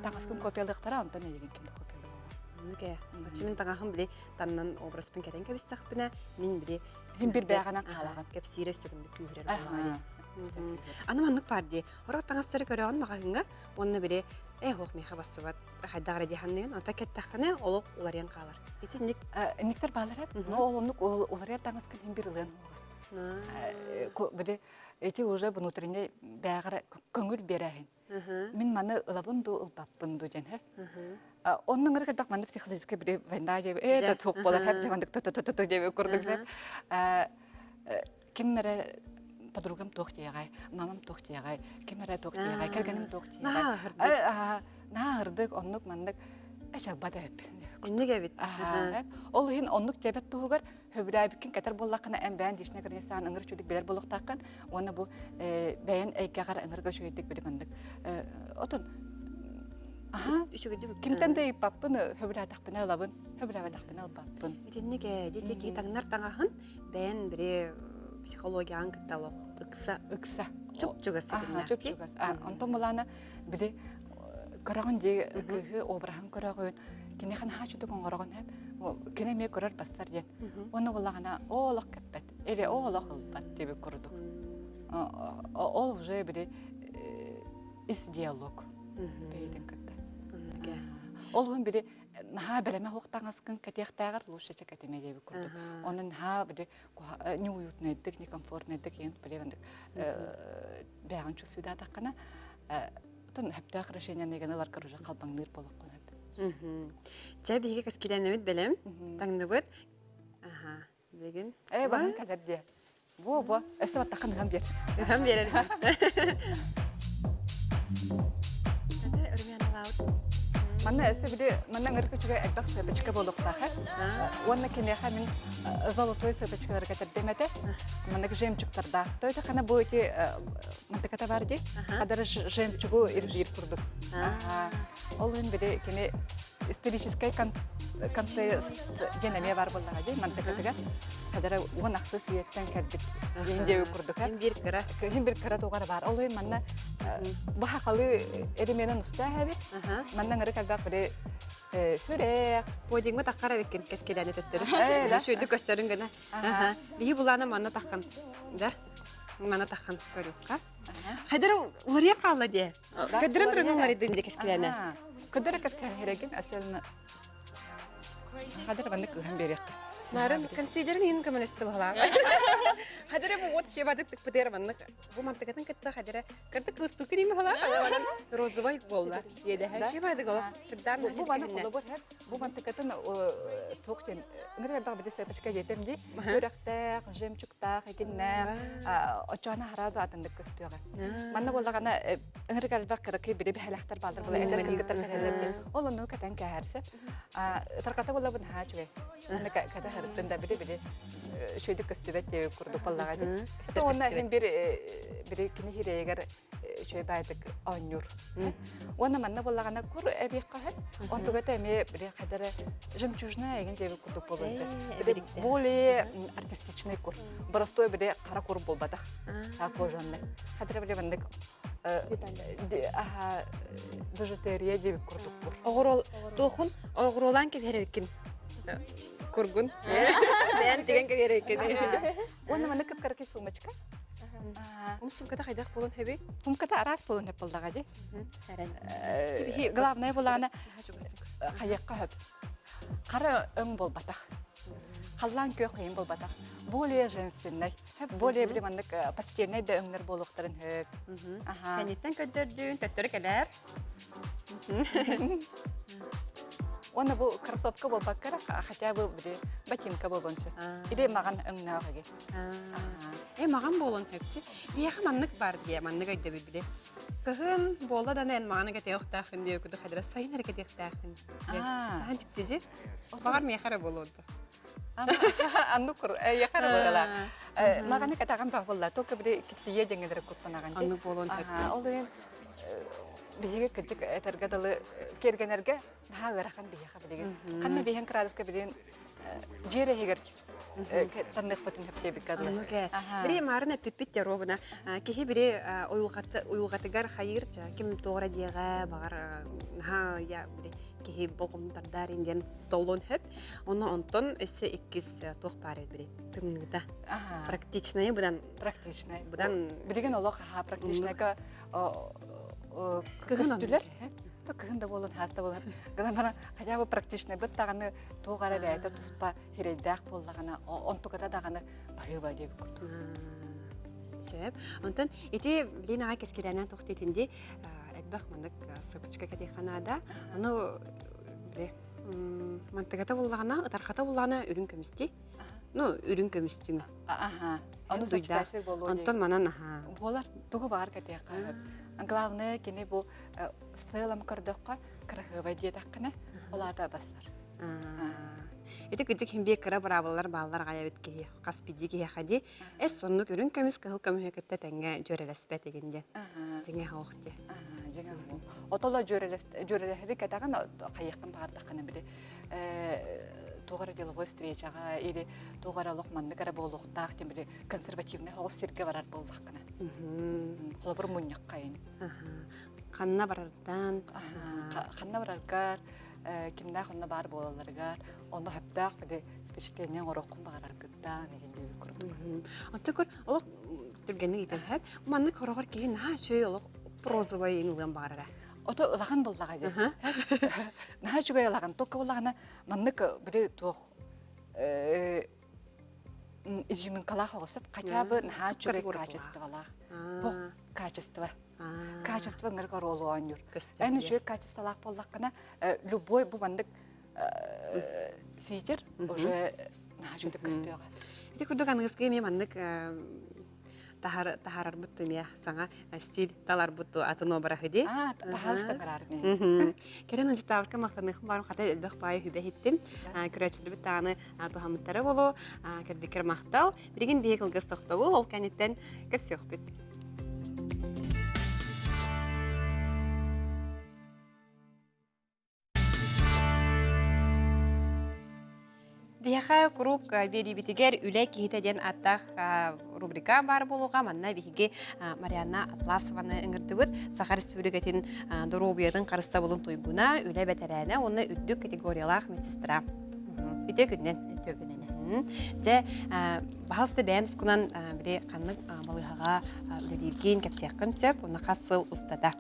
Таҥаскын копиялыахтара, онтон эйигин ким да копиялаабат. Оннук ээ. Оччо мин таҥаһым били таннан образпын кэтэн кэбистэхпинэ, мин били Мин бир бэйэҕинэн хаалаҕын. Кэпсиирэ өссө күүһүрэр буолаҕа. Аны маннык баар дии. Орох таҥастары көрөҕүн маҕаһыыҥҥа уонна били ээ суох миэхэ бассыбат хайдах эрэ дии санныгын онтон кэттэххинэ олох уларыйан хаалар. Итинник Инниктэр баалар эп. Но ол оннук уларыйар таҥаскын иһин бир ылыан уоҕа. Били эти уже внутренний бэҕэр көҥүл биэрээһин. Мин маны ылабын дуу ылбаппын дуу диэн хэп. Оннун ырык элбэх маннык психологическай били война диэби ээ да туох буолар хэп дьамандык то то то то диэби курдук сеп. Ким эрэ подругам туох диэҕэй, мамам туох диэҕэй, ким эрэ туох диэҕэй, кэргэним туох диэҕэй. Наһаа ырдык, оннук маннык эчалбат эбиппин. Оннук эбит. Ол иһин оннук диэбэт туһугар хөбүлээбиккин кэтэр буоллаххына эн бэйэн личнэй границаҕын ыҥыр үчүгдүк билэр буолуохтааххын уонна бу бэйэн эйгэҕэр ыҥырга үчүгэйдик били маннык отун аха үчүгэйдик кимтэн да ыйыппаппын хөбүлээтэхпинэ ылабын хөбүлээбэтэхпинэ ылбаппын итинник ээ дии киһи таҥнар таҥаһын бэйэн били психологияҕын кытта олох ыкса ыкса чуп-чугас чуп-чугас онтон булаана били көрөҕүн дии кыыһы обраһын көрөҕүн киниэхэ наһаа чутук оҥороҕун хэп кини эмиэ көрөр бассар диэн уонна буоллаҕына оо олох кэппэт или оо олох ылбат диэбит курдук ол уже били ис диалог бэйэтин кытта ол уһун били наһаа бэлэмэ суох таҥаскын кэтиэхтээҕэр лучше чэ кэтимэ диэбит курдук онон наһаа били неуютнайдык некомфортнайдык иэн били бэйэҕин чувствуйдаатаххына Оттон сөптөөх решениены ыларгар уже халбаҥныыр буолуоххун сөп. Чэ, биһиги кэскилээннэмит бэлэм. Таҥныбыт. Аха, билигин. Ээ, баран кэлэр диэ. Бу, бу. Өссө баттаххын ыһан биэр. Ыһан биэрэр. Өрүмүөн Манна өссө били манна ыңырык үчүгэй элбэх сыапачка буолуохтаах э. Уонна киниэхэ мин золотой сыапачкалары кэтэрдим этэ. Маннык жемчугтардаах. То это хана бу эти мантыката бар дии. Хадары жемчугу ирдиир курдук. Ол иһин били кини историческай контест диэн эмиэ бар буоллаҕа дии мантыкатыгар хадара 16 үйэттэн кэлбит индия курдук Хин бир кыра. Хин бир кыра тугара бар. Ол манна бу хахалы эременен уста эбит. Манна ыңыры кэлбэх бири сүрэх. Подиҥҥа таххара эбиккин кэскилэни төттөрү. Шүйдү көстөрүн гына. Биһи булаана манна таххан. Да? Манна таххан көрүөххэ. Хайдара уларыйа хаалла дии. Көдөрөн туран уларыйдын дии кэскилэне. Көдөрө кэскилэне херегин особенно Хадыр маннык кыһан бериэххэ. Нарын консилерин иһин көмөлөстө баһылаах. Хадыра бу вот шебадык тыкпытыар маннык бу мантыгатын кытта хадыра кырдык кыстыкы дии баһылаах. Розовай буолла. Иэдэһэ шебадык олох кырдаан Бу маны холобур бу мантыкатын туох диэн ыңыр элбэх бити сыпочка диэтем дии. Үрэхтээх, жемчугтаах, эгиннээх, очоона харазу атындык көстүөҕэ. Манна буоллаҕына ыңырык элбэх кыракый бири бэһэлэхтэр баалдар була эдэр кыргыттар кэлэллэр диэн. Ол ону кэтэн кээһэрсэ. Тарката буолла бу наһаа үчүгэй. Манна кэтэ харыттын да били-били үчүгэйдик көстүбэт диэбит курдук буоллаҕа дии. Уонна иһин бир били кини хирэйигэр үчүгэй баайдык оонньуур. Уонна манна буоллаҕына кур эбиэххэ сөп. Онтугата эмиэ били хадара жемчужная эгин диэбит курдук буолуон сөп. Более артистичный кур. Простой били хара кур буолбатах. Кожанный. Хадара били маннык аха бижутерия диэбит курдук кур. Оҕурол туохун оҕуруолаан кэбиһэр Кургун. Бэйэн тигэн кэбиһэр Уонна маннык кып-кыракый сумочка. Ол сумката хайдах буолан хөбүй? Сумката араас буолан хөп буоллаҕа дии. Главное булаана хайыахха хөп. Хара өҥ буолбатах. Халлаан күөх ыйын буолбатах. Более женственный. Более били маннык постельнай да өҥнөр буолуохтарын хөп. Кэнниттэн көрдөрдүүн, төттөрү кэлээр. Уонна бу кроссовка буолбакка хотя бы били ботинка буолуон сөп. Или маҕан өҥнөөх эги. Э маҕан буолуон сөпчү. Биһиэхэ маннык бар диэ, маннык өйдөбүл били. Кыһын буолла да эн маҕаны кэтиэхтээххин диэ куду хадра сайын эрэ кэтиэхтээххин. Ахан чиптижи. Баҕар миэхэ эрэ буолуо Аннук эйэхэ эрэ буолла. Маҕаны кэтэҕин бах буолла. Только били киттийэ деңелери куттанаҕын. Аннук буолуон сөп. Ол иһин биһиги кырдьык этэргэ дылы киэргэнэргэ наһаа ыарахан биһиэхэ билигин. Ханна биһиэн кыраадыска билигин дьиэ иһигэр танныахпытын сөптүөбүккэ дылы. Бири маарын эппиппит те ровно киһи бири уйулҕатыгар хайыр ким туора диэҕэ баҕар наһаа я киһи болҕомтардар диэн толлон хөп. Онно онтон өссө иккис туох баар бири тымныыта. Практичнайы будан практичнай. Будан билигин олох аха практичнайга көстүлэр. То кыһын да буолун, хаас да буолун. Гынан баран хотя бы практичный быт даҕаны туох эрэ бэйэтэ туспа хирэйдээх буоллаҕына, онтуката даҕаны баһыыба диэбит курдук. Сөп. Онтон ити билин аҕай кэскилээнэн туох диэтинди элбэх маннык сыпочка кэтиэххэ наада. Ону били мантыгата буллаҕына, ытархата буллаҕына үрүҥ көмүстүү. Ну, үрүҥ көмүстүҥ. Аха. Ону сочетайсыр буолуо. Онтон манан аха. Буолар. Тугу баар кэтиэххэ. Главное, кини бу в целом көрдөххө кыраһыабай диэтэххинэ, ол аата бассар. Ити кырдьык хин биир кыра быраабылалар бааллар аҕай эбит киһи хас биирдии киһиэхэ дии. Эс соннук үрүҥ көмүс кыһыл көмүһү кытта тэҥҥэ дьүөрэлэспэт игин диэн. Дьиҥэ оһох дии. Дьиҥэ оһох. Отоло дьүөрэлэһэри кэтэҕин хайыаххын баҕардаххына били туох эрэ деловой встречаҕа или туох эрэ олох маннык эрэ буолуохтаах диэн били консервативнай оҕус сиргэ барар буоллаххына. Холобур мунньахха ин. Ханна барардан. Ханна бараргар, кимнээх онно баар буолалларыгар, онно сөптөөх били впечатление оҥоруоххун баҕараргыттан игин диэбит курдук. Оттон олох түргэнник ыйтан сөп. Маннык хороҕор киһи наһаа үчүгэй олох прозовай ылыан баҕарара. Ото улахан буоллаҕа дии. Наһаа үчүгэй улахан. Только буоллаҕына маннык били туох изюминкалаах оҕусып хотя бы наһаа үчүгэй качестволаах. Бу качество. Качество ыңырык оруолу оонньуур. Эн үчүгэй качестволаах буоллаххына любой бу маннык свитер уже наһаа үчүгэй көстүөҕэ. Ити курдук аныгыскы эмиэ маннык таһаарарбыт эмиэ саҥа стиль таларбыт атын обраһы дии. Пожалуйста, караарым. Кэрэн ынчытаабыкка махтаныахым баарым хата элбэх баайы хүбэ иһиттим. Көрөөччүлэрбит даҕаны туһаммыттара буолуо. Кэрдиккэр махтал. Билигин биһиги кылгас тохтобул, ол кэнниттэн көрсүөхпүт. Биһиэхэ куруук биэриибитигэр үлэ киһитэ диэн ааттаах рубрика баар буолуоҕа. Манна биһиги Марианна Атласованы ыҥырдыбыт. Саха Республикатын доруобуйатын харыстабылын туйгуна, үлэ бэтэрээнэ уонна үрдүк категориялаах медсестра. Үтүө күнүнэн. Үтүө күнүнэн. Дьэ, баһалыста бэйэн ускунан били ханнык балыыһаҕа үлэлииргин кэпсиэххин сөп, уонна хас сыл устата?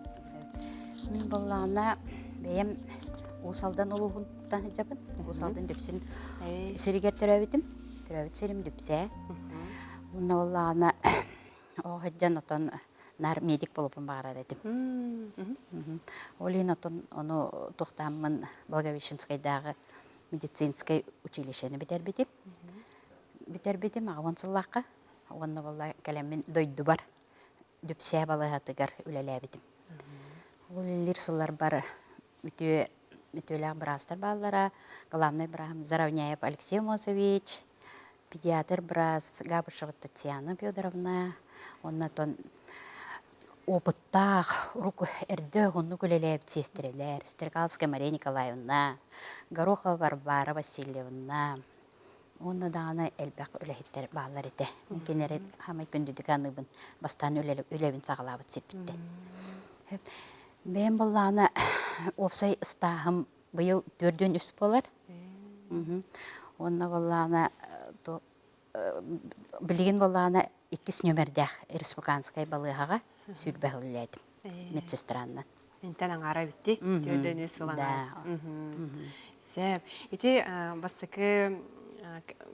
Мин буоллаҕына бэйэм Уус Алдан улууһуттан сылдьабын. Уус Алдан Дүпсүн сиригэр төрөөбүтүм. Төрөөбүт сирим Дүпсээ. Уонна буоллаҕына оо сылдьан отон наар медик буолуохпун баҕарар этим. Ол иһин отон ону туохтааммын Благовещенскайдааҕы медицинскэй училищены бүтэрбитим. Бүтэрбитим аҕабын сыллаахха. Уонна буолла кэлэммин дойдубар Дүпсээ балыыһатыгар үлэлээбитим. Ол үлэлиир сылларбар үтүө үтүөлээх быраастар бааллара. Главнай бырааһым Заровняев Алексей Мосович, педиатр быраас Габышева Татьяна Федоровна, уонна оттон опыттаах, урук эрдэ уһуннук үлэлээбит сиэстэрэлэр Стрекаловская Мария Николаевна, Горохова Варвара Васильевна, Уонна даҕаны элбэх үлэһиттэр бааллар этэ. Мин кинилэри хаамай күндүтүк аныыбын. Бастаан үлэбин саҕалаабыт сирбиттэн. Бэйэм буоллаҕына уопсай ыстааһым быйыл 43 буолар. Уонна буоллаҕына билигин буоллаҕына иккис нүөмэрдээх республиканскай балыыһаҕа 20 сыл үлэлээтим медсестраннан. Интэн аҥаара бүтти. Төрдөнү сыл аҥаара. Сөп. Ити бастакы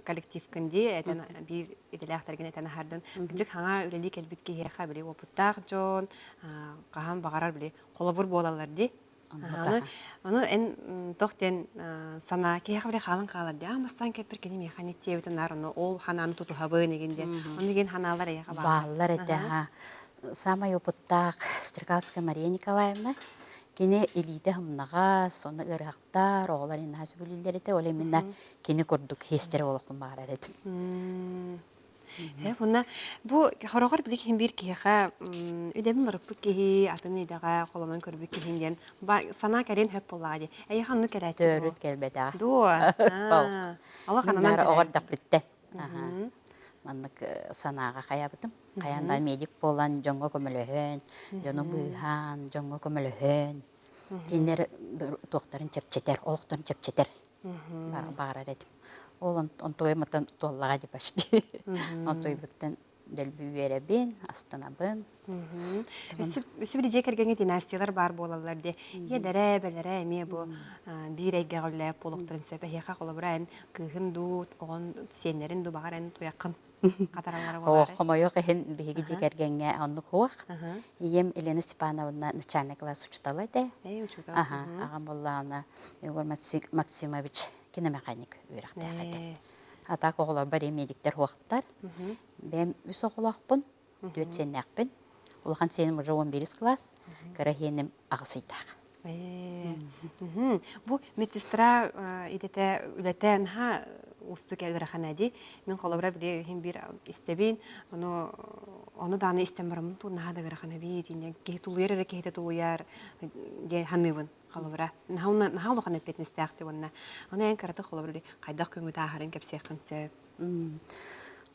коллективкын дии этэн биир идэлээхтэргин этэн аһардын. Кырдьык хаҥа үлэлии кэлбит киһиэхэ били уопуттаах дьон хаһан баҕарар били холобур буолаллар дии. Аны, ону эн тох диэн санаа киһиэхэ били хаалан хаалар дии. Аа бастаан кэлбит кини миэхэ ниттиэбитин наар ону ол ханааны тутуһабын игин диэн. Ону игин ханаалар эйиэхэ бааллар этэ. Саамай опыттаах Стрекалская Мария Николаевна. Кини илиитэ һымнаҕас, онно ыарыһахтар, оҕолор наһаа сөбүлүүллэр этэ. Ол именно кини курдук хиэстэрэ олохпун баҕарар этим. Э, уонна бу хороҕор били киһим биир киһиэхэ үдэбин барыппыт киһи, атын идэҕэ холонон көрбүт киһин диэн санаа кэлин хөп буоллаҕа дии. Эйиэхэ оннук кэлээччи Төрүт кэлбэтэҕэ. Дуо? Олох ананан оҕор даппиттэн. Маннык санааҕа хайаабытым. Хайаан да медик буолан дьоҥҥо көмөлөһөн, дьону быыһаан, дьоҥҥо көмөлөһөн, кинилэр туохтарын чэпчэтэр, олохторун чэпчэтэр баҕарар этим. Ол онтугай мытан туоллаҕа дии почти. Онтуйбуттан дэлби үөрэбин, астынабын. Өссө бир дьиэ кэргэҥҥэ династиялар баар буолаллар дии. Ийэлэрэ, эбэлэрэ эмиэ бу биир эйгэҕэ үлэлээбит буолуохтарын сөп. Эһиэхэ холобура эн кыыһын дуу, оҕон сиэннэрин дуу баҕар эн туйаххын хатараллара буолаарай? Хомойуох иһин биһиги дьиэ кэргэҥҥэ оннук суох. Ийэм Елена Степановна начальный класс учуутала этэ. Эй, учуутал. Аха, аҕам буоллаҕына Егор Максимович киномеханик үөрэхтээх этэ. А так оҕолорбор медиктэр суохтар. Бэйэм үс оҕолоохпун, түөрт сиэннээхпин. Улахан сиэним уже 11 класс, кыра сиэним аҕыс ыйдаах. Бу медсестра идэтэ үлэтэ наһаа уустук ыарахан дии. Мин холобура били иһин биир истэбин, ону ону даҕаны истэн бараммын туу наһаа да ыарахан эбит, киһи тулуйар эрэ киһитэ тулуйар диэн саныыбын холобура. Наһаа наһаа улахан эппиэтинэстээхтик уонна ону эн кыратык холобура хайдах көҥү тааһарын кэпсиэххин сөп.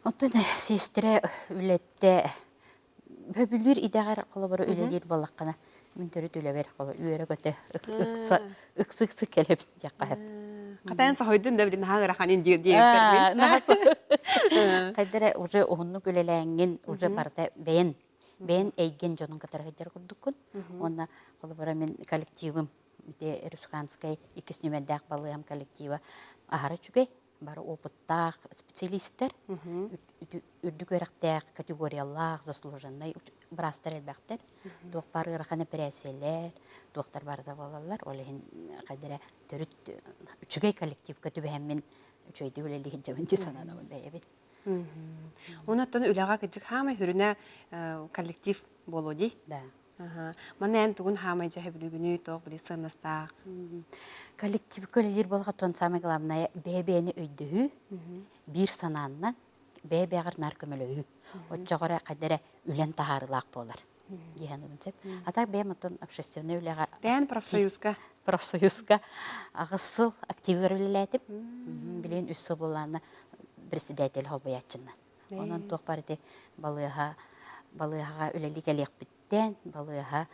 Оттон сиэстэрэ үлэтэ Сөбүлүүр идэҕэр холобура үлэлиир буоллаххына, мин төрүт үлэбэр үөрэ-көтө ыкса ыксы кэлэбит диэххэ сөп. Хатайан соһуйдун да билин наһаа ыарахан диэбиппэр мин. Хайда эрэ уже уһуннук үлэлээҥҥин уже барыта бэйэн бэйэн эйгэн дьонун кытары сылдьар курдуккун. Уонна холобура мин коллективым ити Русханскай иккис нүмердээх балыыһам коллектива аһара үчүгэй. Бары опыттаах специалистэр, үрдүк үөрэхтээх, категориялаах, заслуженнай быраастар элбэхтэр. Туох баар ыарахан эпэрээссийэлэр, туохтар барыта буолаллар. Ол иһин хайда эрэ төрүт үчүгэй коллективка түбэһэммин үчүгэйдик үлэлии сылдьабын дии сананабын бэйэбин. Онон үлэҕэ кырдьык хаамай хүрүнэ коллектив буолуо дии. Да. Манна эн тугун хаамай дьэ сөбүлүүгүнүй, туох били сыаннастаах? Коллективка үлэлиир буоллахха самое главное бэйэ-бэйэни өйдөһүү, биир санааннан бэйэ-бэйэҕэр наар көмөлөһүү. Оччоҕо эрэ хайда эрэ үлэн таһаарыылаах буолар дии саныыбын сөп. А так бэйэм оттон общественнай үлэҕэ Бэйэн профсоюзка профсоюзка аҕыс сыл активыгар үлэлээтим. Билигин үс сыл буоллаҕына председатель холбояаччыннан. Онон туох бар ити балыыһа балыыһаҕа үлэлии кэлиэхпиттэн балыыһа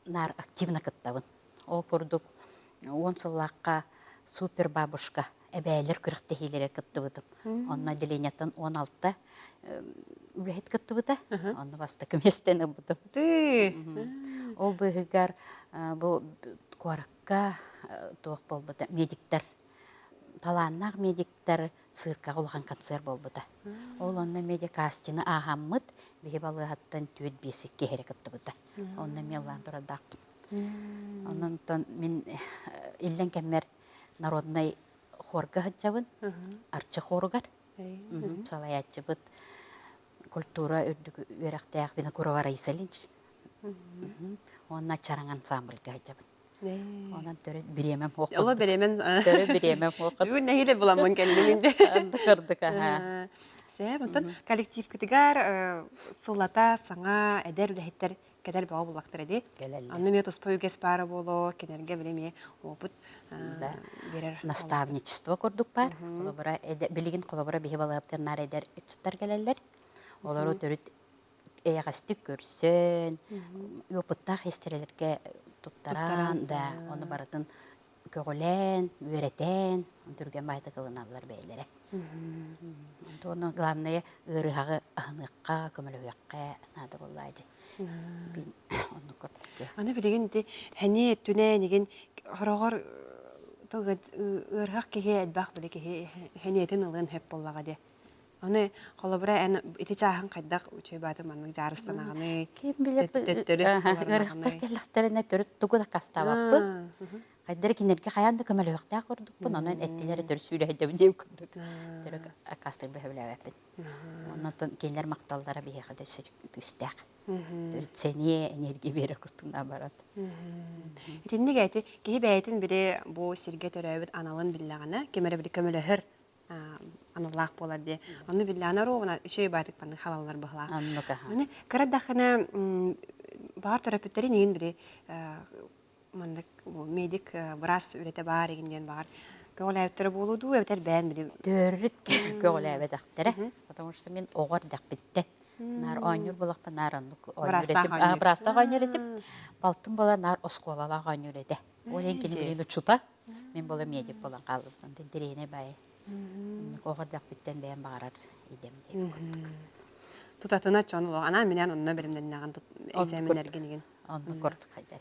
наар активно кыттабын. Ол курдук уон сыллаахха супер бабушка эбээлэр күрэхтэһиилэригэр кыттыбытым. Онно отделениеттан 16 үлэһит кыттыбыта. Онно бастакы миэстэни ылбытым. Ол быыһыгар бу куоракка туох буолбута медиктэр талааннаах медиктэр циркаҕа улахан концерт буолбута. Ол онно медикастины ааһаммыт биһи балыыһаттан түөрт биэс икки эрэ кыттыбыта. Онно эмиэ ыллаан турардаахпын. Онон мин иллэҥ кэммэр народнай хорга сылдьабын, Арчы хоругар. Салайааччыбыт культура үрдүк үөрэхтээх Винокурова Раиса Ильинична. Уонна Чараҥ ансамбльга сылдьабын. Онон төрүт бириэмэм суох. Оло бириэмэн төрүт бириэмэм суох. Бүгүн нэһиилэ буламмын кэллим инде. Кырдык аха. Сэ, онтон коллективкытыгар сыллата саҥа эдэр үлэһиттэр кэлэр бөҕө буллахтара дии. Кэлэллэр. Онно эмиэ туспа үгэс баара буолуо, кинилэргэ били эмиэ опыт биэрэр. Наставничество курдук баар. Холобура, билигин холобура биһи балыһаптар наар эдэр ыччаттар кэлэллэр. Олору төрүт эйэҕэстик көрсөн, опыттаах истэрэлэргэ туттаран, да, ону барытын көҕүлээн, үөрэтэн, түргэн баайтык ылыналлар бэйэлэрэ. Онтон главное ыарыһаҕы аһыныахха, көмөлөһүөххэ наада буоллаа дии. Оннук курдук. Аны билигин ити хэни өттүнэн игин хороҕор ыарыһах киһи элбэх били киһи хэниэтин ылыан сөп буоллаҕа дии. Аны холобура эн ити чааһын хайдах үчүгэй бааты маннык дьаарыстанаҕыный? Ким билэр Төттөрү ыарыһахтар кэллэхтэринэ төрүт тугу да хастаабаппын. Хайдары кинилэргэ хайаан да көмөлөһүөхтээх курдукпун, онон эттилэр төрүт сүүрэһэйдэбин диэн курдук. Төрүт аккаастыыр бөһөбүлээбэппин. Онон кинилэр махталлара биһиэхэ да өссө күүстээх. Төрүт сэниэ, энергия биэрэр курдук наоборот. Итинник эти киһи бэйэтин били бу сиргэ төрөөбүт аналын биллэҕинэ, ким эрэ били көмөлөһөр аналлаах буолар дии. Ону биллэҕинэ оруобуна үчүгэй баатык маннык халаллар быһылаах. Оннук аха. Аны кыра дахына баар төрөппүттэрин иин били маннык медик быраас үлэтэ баар игин диэн баар көҕүлээбиттэрэ буолуо дуу эбэтэр бэйэн били Төрүт көҕүлээбэтэхтэрэ. Потому что мин оҕо эрдэхпиттэн наар оонньуур буолахпын наар оннук оонньуур этим. Быраастаах оонньуур этим. Балтым буола наар оскуолалаах оонньуур этэ. Ол иһин кини билигин учута. Мин буола медик буолан хаалбытым. Онтон интэриэһинэй баайы. Оннук оҕо эрдэхпиттэн бэйэм баҕарар идэм диэн курдук. Тутатына чон улахан анаан минээн онно бэлэмнэннэҕин экзаменнэргин игин. Оннук курдук хайдар.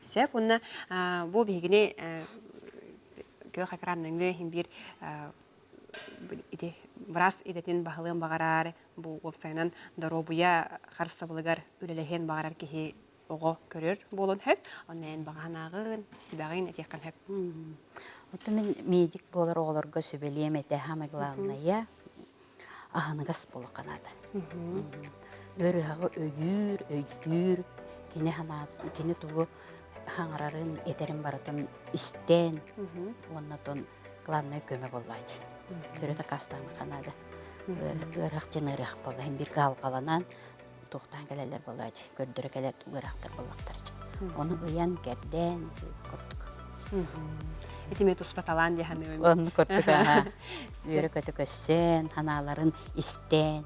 Сөп уонна бу биһигини күөх экран нөҥүө иһин биир ити быраас идэтин баһылыан баҕарар, бу уопсайынан доруобуйа харыстабылыгар үлэлэһиэн баҕарар киһи оҕо көрөр буолуон сөп. Онно эн баҕаһынааҕын, сүбэҕин этиэххин сөп. Оттон мин медик буолар оҕолорго сүбэлиэм этэ, самое главное, аһыныгас буолуохха наада. Ыарыһаҕы өйүүр, өйдүүр, кини санаат, кини тугу хаҥарарын, этэрин барытын истэн уонна тон главное көмө буоллааччы. Төрүт аккаастаамыхха наада. Ыарыһах дьин ыарыһах буолла. Иһин биир кыһалҕаланан туохтаан кэлэллэр буолааччы, көрдөрө кэлэр ыарахтар буоллахтар. Ону ыйан, кэрдэн курдук. Ити туспа талаан дии саныыбын. Онну курдук аха. Үөрэ-көтө көссөн, санааларын истэн,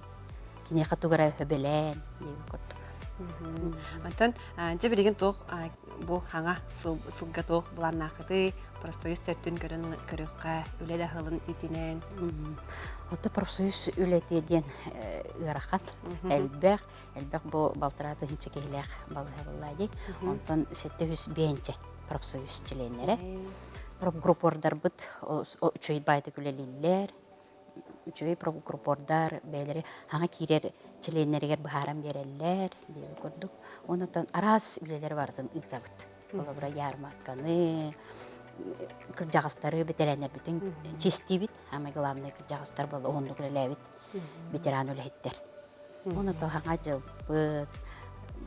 киниэхэ тугу эрэ өбөлөөн диэбит курдук. Онтон дьэ билигин туох бу хаҥа сылга туох былааннааххытый? Профсоюз төттүн көрөн көрүөххэ, үлэ да аһылын итинэн. Ото профсоюз үлэтэ диэн ыарахан, элбэх, элбэх бу балтараа тыһыынча киһилээх балыыһа буолла дии. Онтон 705 профсоюз чилиэннэрэ. Профгруппордарбыт үчүгэй баайдык үлэлииллэр. Үчүгэй профгруппордар бэйэлэри хаҥа киирэр чилиэннэригэр быһааран биэрэллэр диэбит курдук. Онон араас үлэлэри барытын ыытабыт. Холобура, ярмарканы, кырдьаҕастары, бэтэрээннэрбитин чиэстиибит. Самое главное, кырдьаҕастар буолла уһуннук үлэлээбит ветеран үлэһиттэр. Ону хаҥа дьылбыт,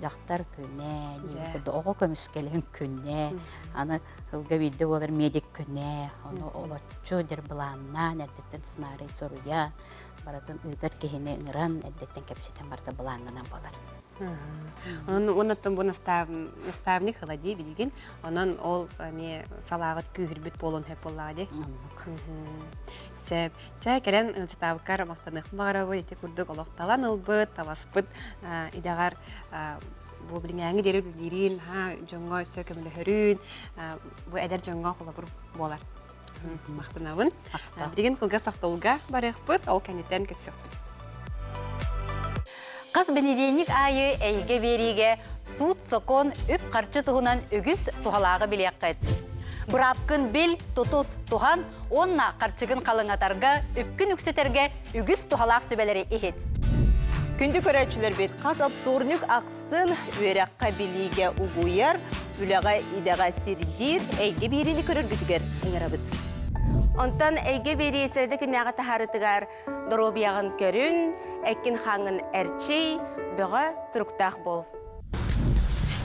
дьахтар күнэ, курдук оҕо көмүскэлин күнэ, аны сылга биирдэ буолар медик күнэ, ону олоччу дьэр былааннаан, эрдэттэн сценарий суруйа, Барытын ыытар киһини ыҥыран, эрдэттэн кэпсэтэн барыта былааннанан буолар. Онон уоннаттан бу наставник хыла дии билигин. Онон ол эмиэ салааҕыт күүһүрбүт буолуон сөп буоллаҕа дии. Оннук. Сөп. Чэ, кэлэн ыалдьытаабыккар махтаныахпын баҕарабын. Ити курдук олох талан ылбыт, таласпыт идэҕэр бу билиҥээҥи диэри үлэлиирин, дьоҥҥо өссө көмөлөһөрүн, бу эдэр дьоҥҥо холобур буолар. Махтанабын. Билигин кылгас тохтобулга барыахпыт, ол кэнниттэн көрсүөхпүт. Хас бэнидиэнньик аайы эйгэ биэриигэ суут-сокуон, үп-харчы туһунан үгүс туһалааҕы билиэххит. Быраапкын бил, тутус, туһан уонна харчыгын халыҥатарга, үпкүн үксэтэргэ үгүс туһалаах сүбэлэри иһит. Күндү көрөөччүлэрбит, хас оптуорнук ахсын үөрэххэ билиигэ угуйар, үлэҕэ идэҕэ сирдиир эйгэ биэриини көрөргүтүгэр ыҥырабыт. Онтон эйгэ биэрии сэрэдэ күннээҕи таһаарытыгар доруобуйаҕын көрүн, эккин-хааҥҥын эрчий, бөҕө туруктаах буол.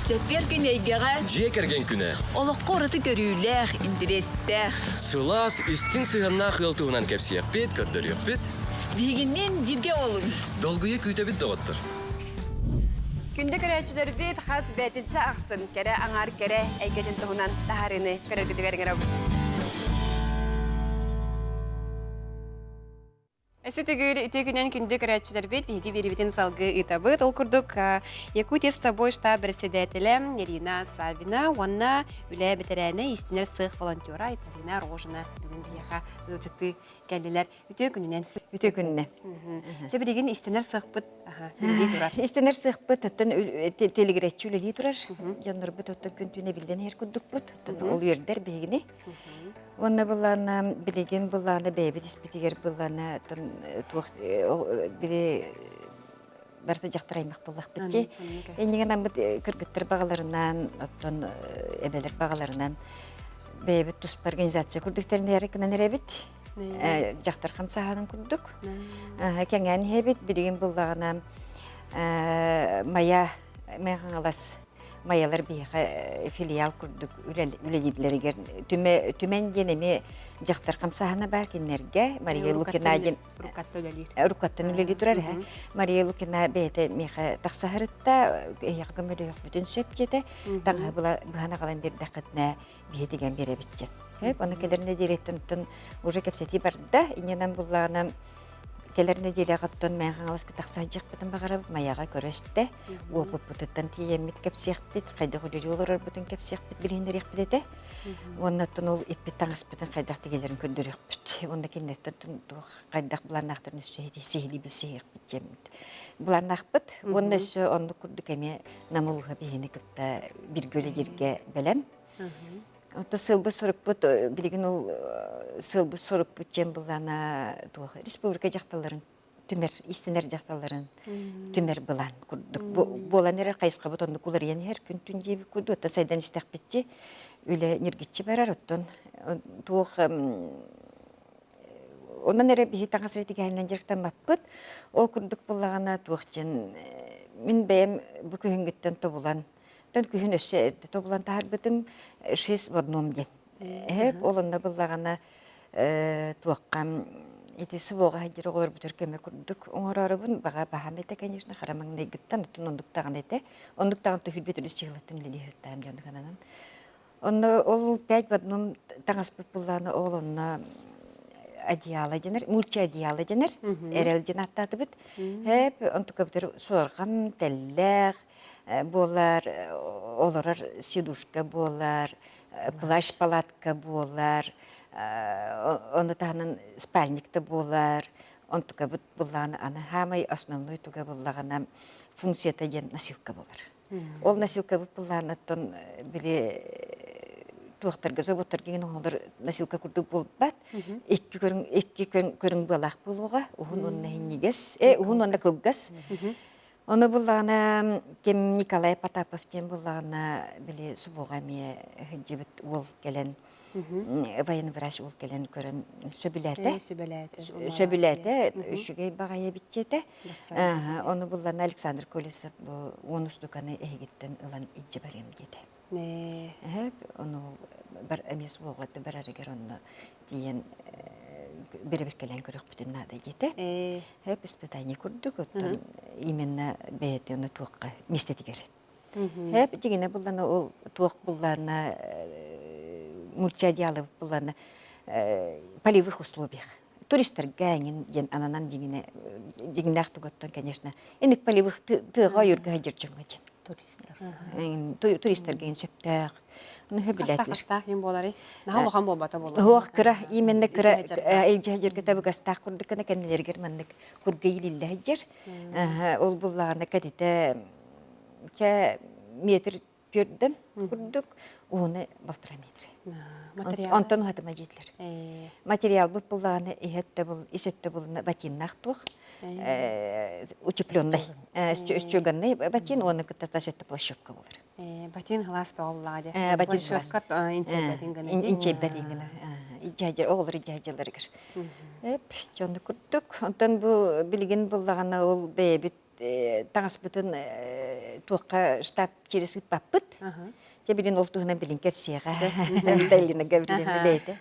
Чэппиэр күн эйгэҕэ Дьиэ кэргэн күнэ. Олоххо ураты көрүүлээх, интэриэстээх. Сылаас, истиҥ сыһыаннаах ыал туһунан кэпсиэхпит, көрдөрүөхпүт. Биһигинниин бииргэ олуҥ. Долгуйа күүтэбит доҕоттор. Күндү көрөөччүлэрбит хас бээтинсэ ахсын кэрэ аҥаар кэрэ эйгэтин туһунан таһаарыыны көрөргүтүгэр ыҥырабыт. Өссө төгүл үтүө күнэн күндү көрөөччүлэрбит биһиги биэрибитин салгыы ыытабыт. Ол курдук Якутия с тобой штаб председателэ Ирина Савина уонна үлэ бэтэрээнэ истинэр сыах волонтера Айталина Рожина бүгүн биһиэхэ ыалдьыттыы кэллилэр. Үтүө күнүнэн. Үтүө күнүнэн. Чэ билигин истинэр сыахпыт үлэлии турар. Истинэр сыахпыт оттон телегреччи үлэлии турар. Дьоннорбут оттон күн түүнэ биллэн иһэр курдукпут. Ол үөрдэр биһигини. Уонна былаана билигин былаана бэйэбит испитигэр былаана туох били барыта дьахтар аймах буоллахпыт дии. Иннигэн аммыт кыргыттар баҕаларынан, оттон эбэлэр баҕаларынан бэйэбит туспа организация курдук тэринээри гынан эрэбит. Дьахтар хамсааһынын курдук. Кэҥээн иһэбит. Билигин буллаҕына Майа Мэҥэ Майалар биһиэхэ филиал курдук үлэлииллэригэр Түмэн диэн эмиэ дьахтар хамсааһына баар кинилэргэ Мария Лукина диэн Рукаттан үлэлии турар эһэ. Мария Лукина бэйэтэ миэхэ тахсаһарытта эһиэхэ көмөлөһүөхпүтүн сөп диэтэ. Таҥаһы быһан аҕалан биэрдэххитинэ биһи тигэн биэрэбит диэн. Ону кэлэр нэдиэлэттэн уже кэпсэтии барда. Иннинэн буллаҕына Кэлэр нэдиэлэҕэ оттон Мэҥэ Хаҥаласка тахса сылдьыахпытын баҕарабыт, Майаҕа көрөстө, уопуппутуттан тиийэммит кэпсиэхпит, хайдах үлэлии олорорбутун кэпсиэхпит, билиһиннэриэхпит этэ. Уонна оттон ол иппит таҥаспытын хайдах тигэлэрин көрдөрүөхпүт. Уонна кинилэртэн туох хайдах былааннаахтарын өссө сиһилии билсиһиэхпит диэммит. Былааннаахпыт. Уонна өссө оннук курдук эмиэ Нам улууһа биһини кытта бииргэ үлэлииргэ бэлэм. Онто сылбыт сорукпут билигин ол сылбыт сорукпут диэн былаана туох республика дьахталларын түмэр истинэр дьахталларын түмэр былаан курдук буолан эрэр хайысхабыт оннук уларыйан иһэр күн түн диэбит курдук оттон сайдан истэхпитчи үлэ ньиргиччи барар оттон туох онон эрэ биһи таҥас ретигэһинэн дьарыктаммаппыт ол курдук буллаҕына туох диэн мин бэйэм бу күһүҥҥүттэн тобулан Оттон күһүн өссө эрдэ тобулан таһаарбытым шесть в одном диэн. Эһэп ол онно буллаҕына туохха ити СВО-ҕа сылдьар оҕолорбутугар көмө курдук оҥороорубун баҕа баһаам этэ, конечно, хара маҥнайгыттан, оттон оннук даҕаны этэ. Оннук даҕаны түһүлбүт үс чыһылаттан үлэлиэхтаам дьоннук ананан. Онно ол пять в одном таҥаспыт буллаҕына ол онно одеяло дэнэр, мульча одеяло дэнэр, эрэл диэн ааттаатыбыт. Эп онтукабытыр суорҕан, тэллэх, буолар, олорор сидушка буолар, плащ-палатка буолар, ону таһынан спальник да буолар. Онтукабыт буллаҕына аны хаамай основной туга буллаҕына функцията диэн носилка буолар. Ол носилкабыт буллаҕына оттон били туохтарга заводтарга гин оҥолор носилка курдук буолбат. Икки көрүҥ икки көрүҥ быалаах буолуоҕа. Уһун уонна иһинньигэс, э уһун уонна кылгас. Ону буллаҕына ким Николай Потапов диэн буллаҕына били субуоҕа эмиэ сылдьыбыт уол кэлэн военный врач уол кэлэн көрөн сөбүлээтэ. Сөбүлээтэ. Үчүгэй баҕайы эбит Ону буллана Александр Колесов бу уон устуканы эһигиттэн ылан илдьэ барыам диэтэ. Ону бар эмиэ субуоҕа барарыгар онно тиийэн. бэрэбиркэлээн көрүөхпүтүн наада диэтэ. Хэп испытание курдук, оттон именно бэйэтэ ону туохха миэстэтигэр. Хэп дьигинэ буллана ол туох буллана мультиодеялы буллана полевых условиях туристарга эҥин диэн ананан дьиҥинэ дьиҥнээх тугаттан конечно инник полевых тыаҕа ойуурга сылдьар дьоҥҥо диэн туристар туристарга ин сөптөөх ну хөбүлээтилэр Хастаах иин буоларый? Наһаа улахан буолбата буолуо. Суох кыра именно кыра илдьэ сылдьарга табыгастаах курдук гына кэннилэригэр маннык курга иилиллэ сылдьар. Ол буллаҕына кэтитэ чэ метр түөрдэн курдук уһуна балтара метр. Онтон уһатыма диэтилэр. Материалбыт буллаҕына иһэттэ бул ис өттө булна ботиннаах туох утепленный өстүганный ботин уонна кытта тас өттө плащевка болар. Ботин халаас бөҕөллаҕа дии. Ботин плащевка инчэйбэтин гына дии. Инчэйбэтин гына. Иждьэжэр оҕолор иждьэжэлэригэр. Эп дьону курдук. Онтон бу билигин буллаҕына ол бэйэбит таҥаспытын туохха штаб через ыыппаппыт. Дьэ билин ол туһунан билин кэпсиэҕэ. Талина Гавриловна бэйэтэ.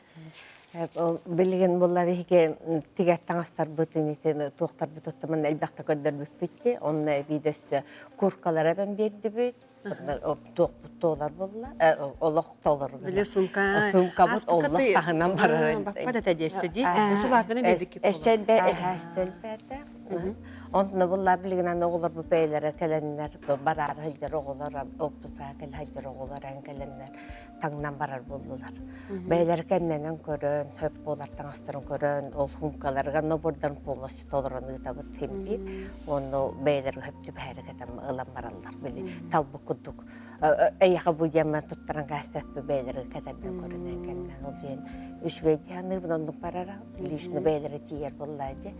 Ол билигин буолла биһиги тигэр таҥастарбытын итин туохтарбыт оттомун элбэхтэ көрдөрбүппүт онно эбии өссө куркалара эбэн биэрдибит туохпут туолар буолла олох толору Били сумка сумкабыт олох таһынан барар баппат этэ диэссе дии усулаатына биэрбиккит эсселбээтэ Онтуна булла билигин аны оҕолорбут бэйэлэрэ кэлэннэр бараары сылдьар оҕолор оппусаа кэлэ сылдьар оҕолор эн кэлэннэр таҥнан барар буоллулар. Бэйэлэрэ кэннэнэн көрөн, сөп буолар таҥастарын көрөн, ол суумкаларыгар нобордан полностью толорон ыытабыт син биир. Уонна бэйэлэргэ сөп түбэһэрэ кэтэн ылан бараллар. Били талбыт курдук эйиэхэ бу диэммэн туттаран кээспэппин бэйэлэргэ кэтэрдэн көрүнэн кэннэн ол диэн үчүгэй дии саныыбын оннук барара лично бэйэлэрэ тиийэр буоллаа дии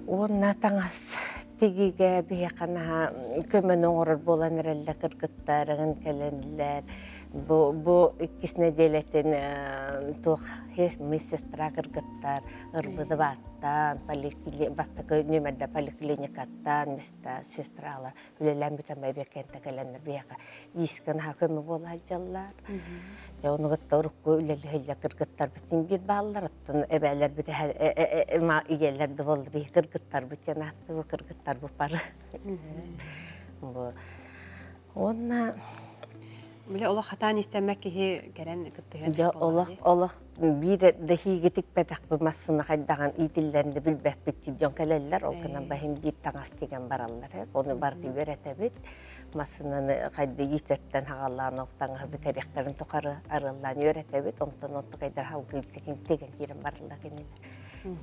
Уонна таҥас тигиигэ биһиэхэ наһаа көмөнү оҥорор буолан эрэллэр кыргыттар эҥин кэлэллэр. Бу, бу иккис нэдиэлэтин туох медсестра кыргыттар ырбыдыбааттаан, бастакы нүөмэрдэ поликлиникаттан сестралар үлэлээн бүтэн бэйбиэккэнтэ кэлэннэр биһиэхэ иискэ наһаа көмө буола сылдьаллар. Дьэ ону кытта урукку үлэлии сылдьар кыргыттарбыт син биир бааллар, оттон эбээлэрбит ийэлэр да буолла биһи кыргыттарбыт диэн ааттыыбыт кыргыттарбыт бары. Бу уонна Били олох хатаан истэммэт киһи кэлэн кыттыһыан Дьэ олох олох биир да иһиигитикпэтэхпит массыына хайдаҕын иитиллэрин да билбэппит дьон кэлэллэр ол гынан баһын биир таҥас тигэн бараллар ону барыта үөрэтэбит массыынаны хайда иитэртэн хаҕалаан ол таҥаһы бүтэриэхтэрин тухары арыаллаан үөрэтэбит онтон онтукайдар халгыы тигэн киирэн бараллар кинилэр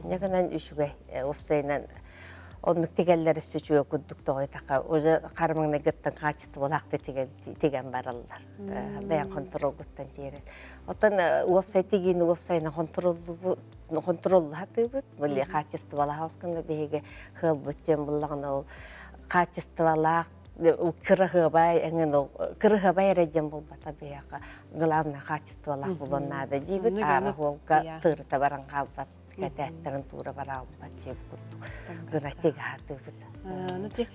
инньэ гынан үчүгэй уопсайынан оннук тигэллэр өссө үчүгэй курдук тоҕой-таха уже хара маҥнайгыттан хаачыстыбалаахтык тигэн тигэн бараллар бэйэҥ хонтуруолгуттан тиэрэн. Оттон уопсай тигиини уопсайынан хонтуруоллаһатыыбыт. Били хаачыстыбалаах оскуна биһиги ыалбыт диэн буллаҕына ол хаачыстыбалаах кыраһыабай эҥин ол кыраһыабай эрэ диэн буолбата биһиэхэ главное хаачыстыбалаах буолуон наада диибит аара уолга тыырыта баран хаалбат кэтээттэрин туура бараалбат диэбит курдук гына тигаатыыбыт. Ну ти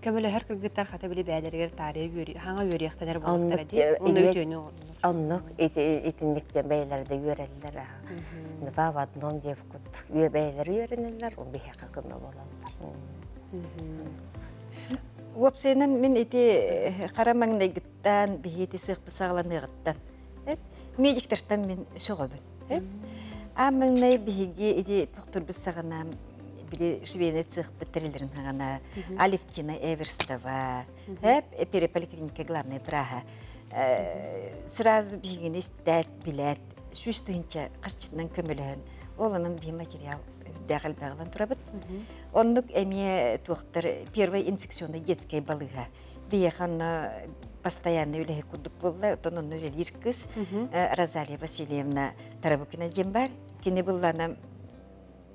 көмөлөһөр кыргыттар хата били бээлэригэр таарыйа үөрү хаҥа үөрүйэхтэнэр буолуохтара дии. Онно үтүөнү оҥордулар. Оннук итинник диэн бэйэлэрэ да үөрэллэр. Два в одном диэбит курдук. Үө бэйэлэрэ үөрэнэллэр, ол биһиэхэ көмө буолаллар. Уопсайынан мин ити хара маҥнайгыттан биһиэти сыахпыт саҕаланыаҕыттан медиктартан мин сөҕөбүн. Аан маҥнай биһиги ити тохтурбут саҕана били швейный цехпыт тэрилэрин саҕана Алевтина Эверстова, переполиклиника главный враһа сразу биһигини истээт, билээт, 100 000 харчытынан көмөлөһөн, ол онон биһи материал үрдээх элбэҕинэн турабыт. Оннук эмиэ туохтар первый инфекционный детскай балыыһа биһиэхэ онно постоянный үлэһит курдук буолла, оттон онно үлэлиир кыыс Розалия Васильевна Тарабукина диэн баар. Кини быллана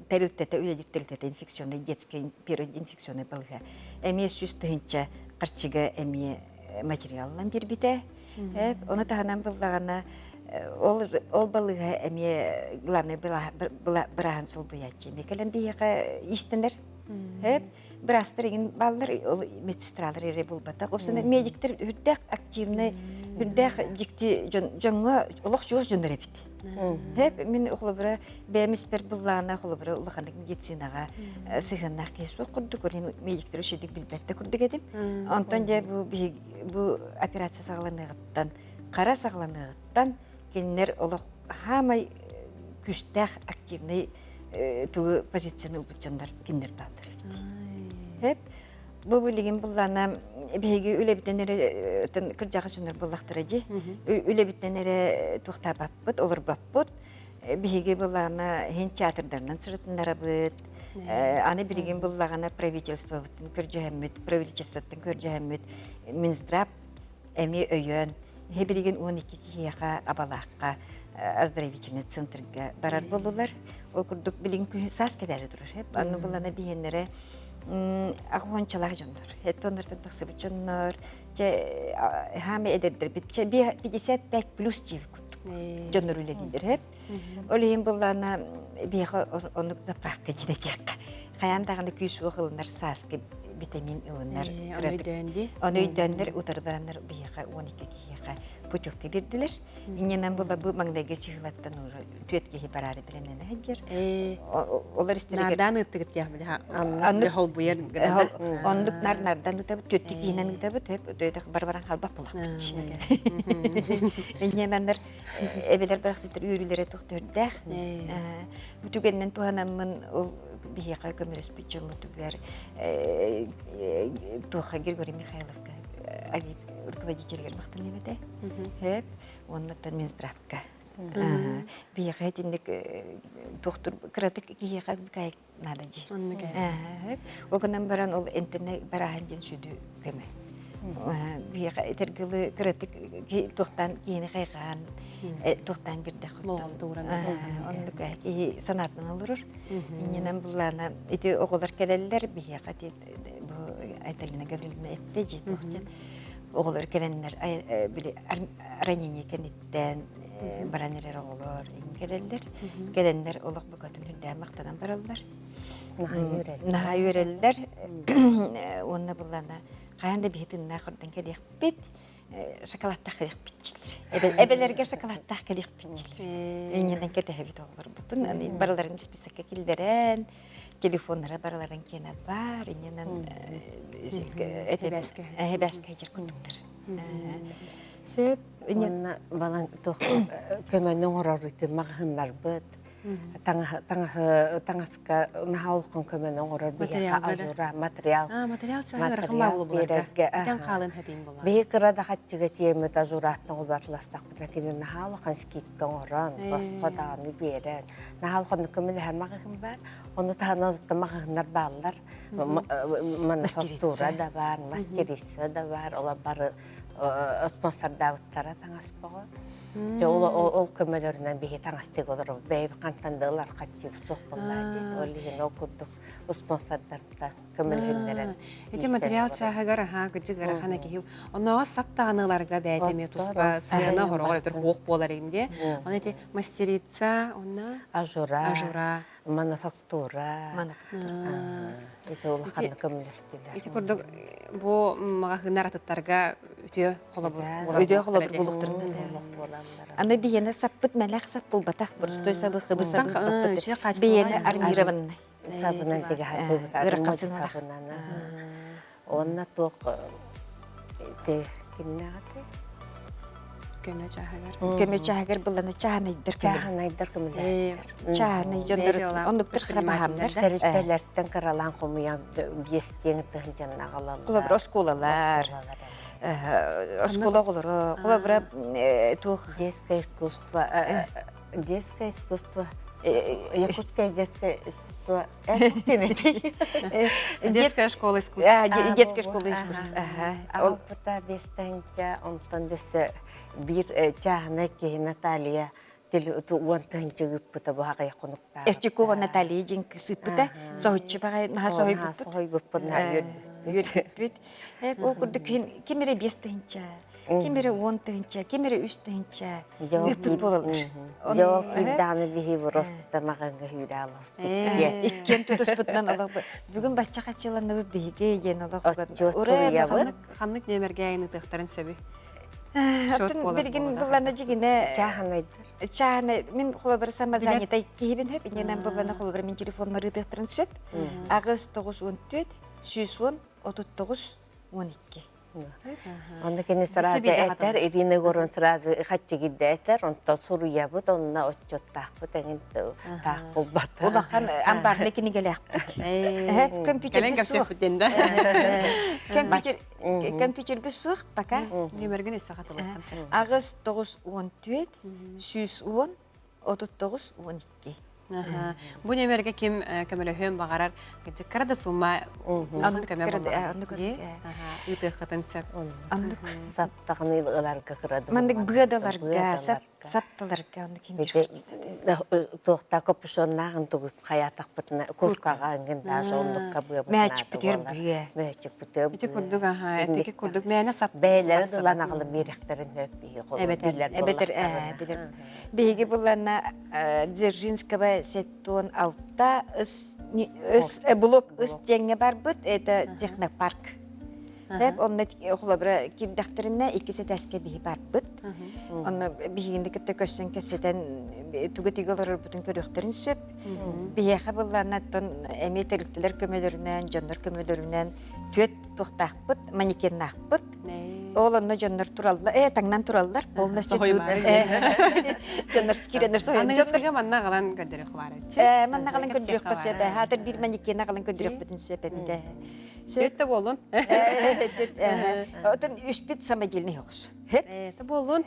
тэрилтэтэ, үлэлиир тэрилтэтэ инфекционный детский первый инфекционный балыыһа. Эмиэ 100 000 харчыга эмиэ материалынан биэрбитэ. Ону таһынан быллаҕына ол ол балыыһа эмиэ главный бырааһын солбуйааччы эмиэ кэлэн биһиэхэ иистэнэр. Быраастар игин бааллар, ол медсестралар эрэ булбатах. Собственно, медиктер үрдэх активный. Үрдээх дьикти дьоҥҥо олох чугас дьоннор эбит. Хэп мин холобура бэйэм испэр буллаана холобура улаханнык медицинаҕа сыһыаннаах киһи суох курдук орин медиктер үчүгдүк билбэт да курдук этим. Онтон дьэ бу бу операция саҕаланыаҕыттан хара саҕаланыаҕыттан кинилэр олох хаамай күүстээх активный тугу позицияны ылбыт дьоннор кинилэр бааллар эбит. Хэп Бу билигин буллаана биһиги үлэбитинэн эрэ кырдьаҕас дьоннор буоллахтара дии. Үлэбитинэн эрэ туохтаабаппыт, олорбоппут. Биһиги буллаана иһин театрдарынан сырытыннарабыт. Аны билигин буллаҕына правительствобытын көрдьөһөммүт, правительствоттан көрдьөһөммүт Минздрав эмиэ өйөөн иһи билигин 12 киһиэхэ Абалаахха оздоровительный центрга барар буоллулар. Ол курдук билигин күһүн саас кэлээри турар. Анны буллана биһиэннэрэ аҕыһуончалаах дьоннор. Эттоннортон тахсыбыт дьоннор, чэ хаама эдэрдэрбит, чэ 55 плюс диир курдук дьоннор үлэлииллэр хэп. Ол иһин буллаана биһиэхэ оннук заправка диэн этиэххэ. Хайаан даҕаны күүс-уох ылынар сааскы витамин ылынар. Ону өйдөөн дии. Ону өйдөөннөр утары бараннар биһиэхэ 12 киһиэхэ путевка биэрдилэр. Иннинэн була бу маҥнайгы чыһылаттан уже түөрт киһи бараары бэлэмнэнэ сылдьар. Олор истэригэр Нардаан ыыттыгыт диэх били холбуйар гына. Оннук нар нардан ыытабыт, түөрт киһинэн ыытабыт, өтөтөх бар-баран халбап булахпыт. Иннинэн эбэлэр барахсаттар үөрүүлэрэ туох төрдээх. Бу түгэнинэн туһанаммын ол биһиэхэ көмөлөспүт дьоммутугар туохха Григорий Михайловка руководителигэр махтаныам этэ. Хөп уоннаттан Минздравка. Биһиэхэ итинник туохтур кыратык киһиэхэ кайык наада дии. Хөп. Ол гынан баран ол интернет барааһын диэн сүдү көмө. Биһиэхэ этэргылы кыратык туохтаан киһини хайҕаан туохтаан бирдэх оннук киһи санаатынан олорор. Иннинэн буллаана ити оҕолор кэлэллэр биһиэхэ бу Айталина Гаврильевна этте дии туох диэн оҕолор кэлэннэр били ранение кэнниттэн баран эрэр оҕолор кэлэллэр кэлэннэр олох букатын үрдээн махтанан бараллар наһаа үөрэллэр уонна буллана хайаан да биһи тыыннаах ордон кэлиэхпит шоколадтаах кэлиэхпитчилэр эбэлэргэ шоколадтаах кэлиэхпитчилэр иннинэн кэтэһэбит оҕолорбутун барыларын списокка киллэрэн телефоннара барыларын киэнэ баар иннинэн эбээскэ дьэр курдуктар сөп уонна балан туох көмөнү оҥорор маҕаһыыннарбыт таҥаһы таҥаска наһаа улахан көмөнү оҥорор биһиэхэ ажура материал материал материал биэрэргэ хаалын хэпин буолар биһи кыра да хаччыга тиэммит ажураттан улатластахпытына кини наһаа улахан скидка оҥорон босхо даҕаны биэрэн наһаа улаханнык көмөлөһөр маҕаһыын баар ону таһынан маҕаһыыннар бааллар мануфактура да баар мастерица да баар олор бары спонсордаабыттара таҥас боҕо Дьэ ол ол көмөлөрүнэн биһи таҥастык олоробут. Бэйэбит хантан да ылар хаччыбыт суох буоллаа дии. Ол иһин ол курдук спонсордартан көмөлөһүннэрэн. Ити материал чааһыгар аһаа кыдьык ыарахан киһи оннооҕо сап даҕаны ыларга бэйэтэ эмиэ туспа сыана хороҕор өтөр хуох буолар ин диэ. Оны ити мастерица онно ажура ажура мануфактура ити улаханнык көмөлөстүлэр. Ити курдук бу маҕаһыыннар атыттарга үтүө холобур үтүө холобур буолуохтарын Аны биһиэнэ саппыт мэлэх сап булбатах боростой сабы хыбы сабы биһиэнэ армированный сабынан тигэ хатыбыт сабынан Уонна туох ити кимнээҕитэй? Көмө чааһыгар. Көмө чааһыгар быланы чааһынайдар Чааһынайдар көмөлөһөллөр. Чааһынай дьоннор оннуктар храбаһамнар. Тэрилтэлэртэн кыралаан хомуйан биэстиэн тыһынчанна аҕалаллар. Холобура оскуолалар. Оскуола оҕолоро. Холобура туох Детское искусство детское искусство Якутское детское искусство Детская школа искусств. Детская школа искусств. Алпыта бестэнчэ, онтон дөссө биир чааһынай киһи Наталья уон тыһынча ыыппыта бу аҕай хонуктаах. Эртюкова Наталья диэн сыыппыта. Соһуччу баҕай наһаа соһуйбуппут. Соһуйбуппут наһаа үөрбүппүт. Ол курдук ким эрэ 5 тыһынча, ким эрэ 10 тыһынча, ким эрэ 3 тыһынча ыыппыт буолаллар. Дьэ ол киирдэҕинэ биһи просто маҕаҥҥа хүүрэ Иккиэн тутуспутунан олох бүгүн бачча хаччыланныбыт биһиги диэн олох Ханнык нүөмэргэ айанытыахтарын сөбүй? Оттон билигин буллана дьигинэ Чааһынайдар. Чааһынай мин холобура самозанятай киһибин хөп иннинэн буллана холобура мин телефон ырытыахтарын сөп. 8 9 14 110 39 12. Онно кини сразу этэр, Ирина Егоровна сразу хаччыгидда этэр, онтон суруйабыт, онно отчуоттаахпыт эҥин таах булбат. Улахан амбарный кинигэлээхпит. Компьютер суох. Компьютер компьютербит суох пока. Нүмерген өссө хатылыттым. 8 9 14 110 39 12. Бу нөмерге ким көмөлөһүөн баҕарар кыра да сумма улахан көмө буолар. Ыытыаххытын сөп. Оннук. Саптаҕын ыларга кыра да. Маннык быадаларга, сапталарга оннук ким Туохта капюшоннааҕын тугу хайаатахпытына куркаҕа ангын даже оннукка быабытына Мээчикпитигэр быа. Мээчикпитигэр Ити курдук аха, эпики курдук мээнэ сап. Бэйэлэрэ дылан аҕалым биэрэхтэрин сөп биһи Эбэтэр эбэтэр билэр. Биһиги булланна Дзержинского 76 ыс блок ыс диэҥҥэ барбыт, это технопарк. Тэп онно холобура киирдэхтэринэ иккис этээскэ биһи барбыт. Онно биһигини кытта көрсөн кэпсэтэн тугу тиги олорорбутун көрүөхтэрин сөп. Биһиэхэ быллааннаттан эмиэ тэрилтэлэр көмөлөрүнэн, дьоннор көмөлөрүнэн түөт туохтаахпыт, манекеннаахпыт. Ол онно дьоннор тураллар, э таҥнан тураллар, полностью дьоннор киирэннэр соһуйан. Дьоннорго манна аҕалан көрдөрүөх баарыччы. Э манна аҕалан көрдөрүөххэ сөп, хаатыр биир манекени аҕалан көрдөрүөхпүтүн сөп эбитэ. Сөп да буолун. Отон үспүт самодельный оҕус. Это буолун.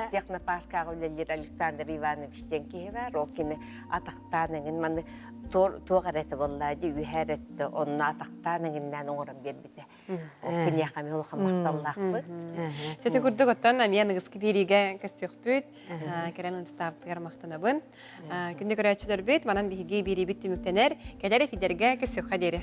Технопаркаҕа үлэлиир Александр Иванович диэн киһи бар. Ол кини атахтаан эҥин маны туох эрэ этэ буоллаа дии үһэр өттө онно атахтаан эҥиннээн оҥорон биэрбитэ. Ол киниэхэ эмиэ улахан махталлаахпыт. Сити курдук оттон эмиэ аныгыскы биэриигэ көрсүөхпүт. Кэлэн ынчытаабытыгар махтанабын. Күндү көрөөччүлэрбит, манан биһиги биэриибит түмүктэнэр. Кэлэр эфирдэргэ көрсүөххэ диэри.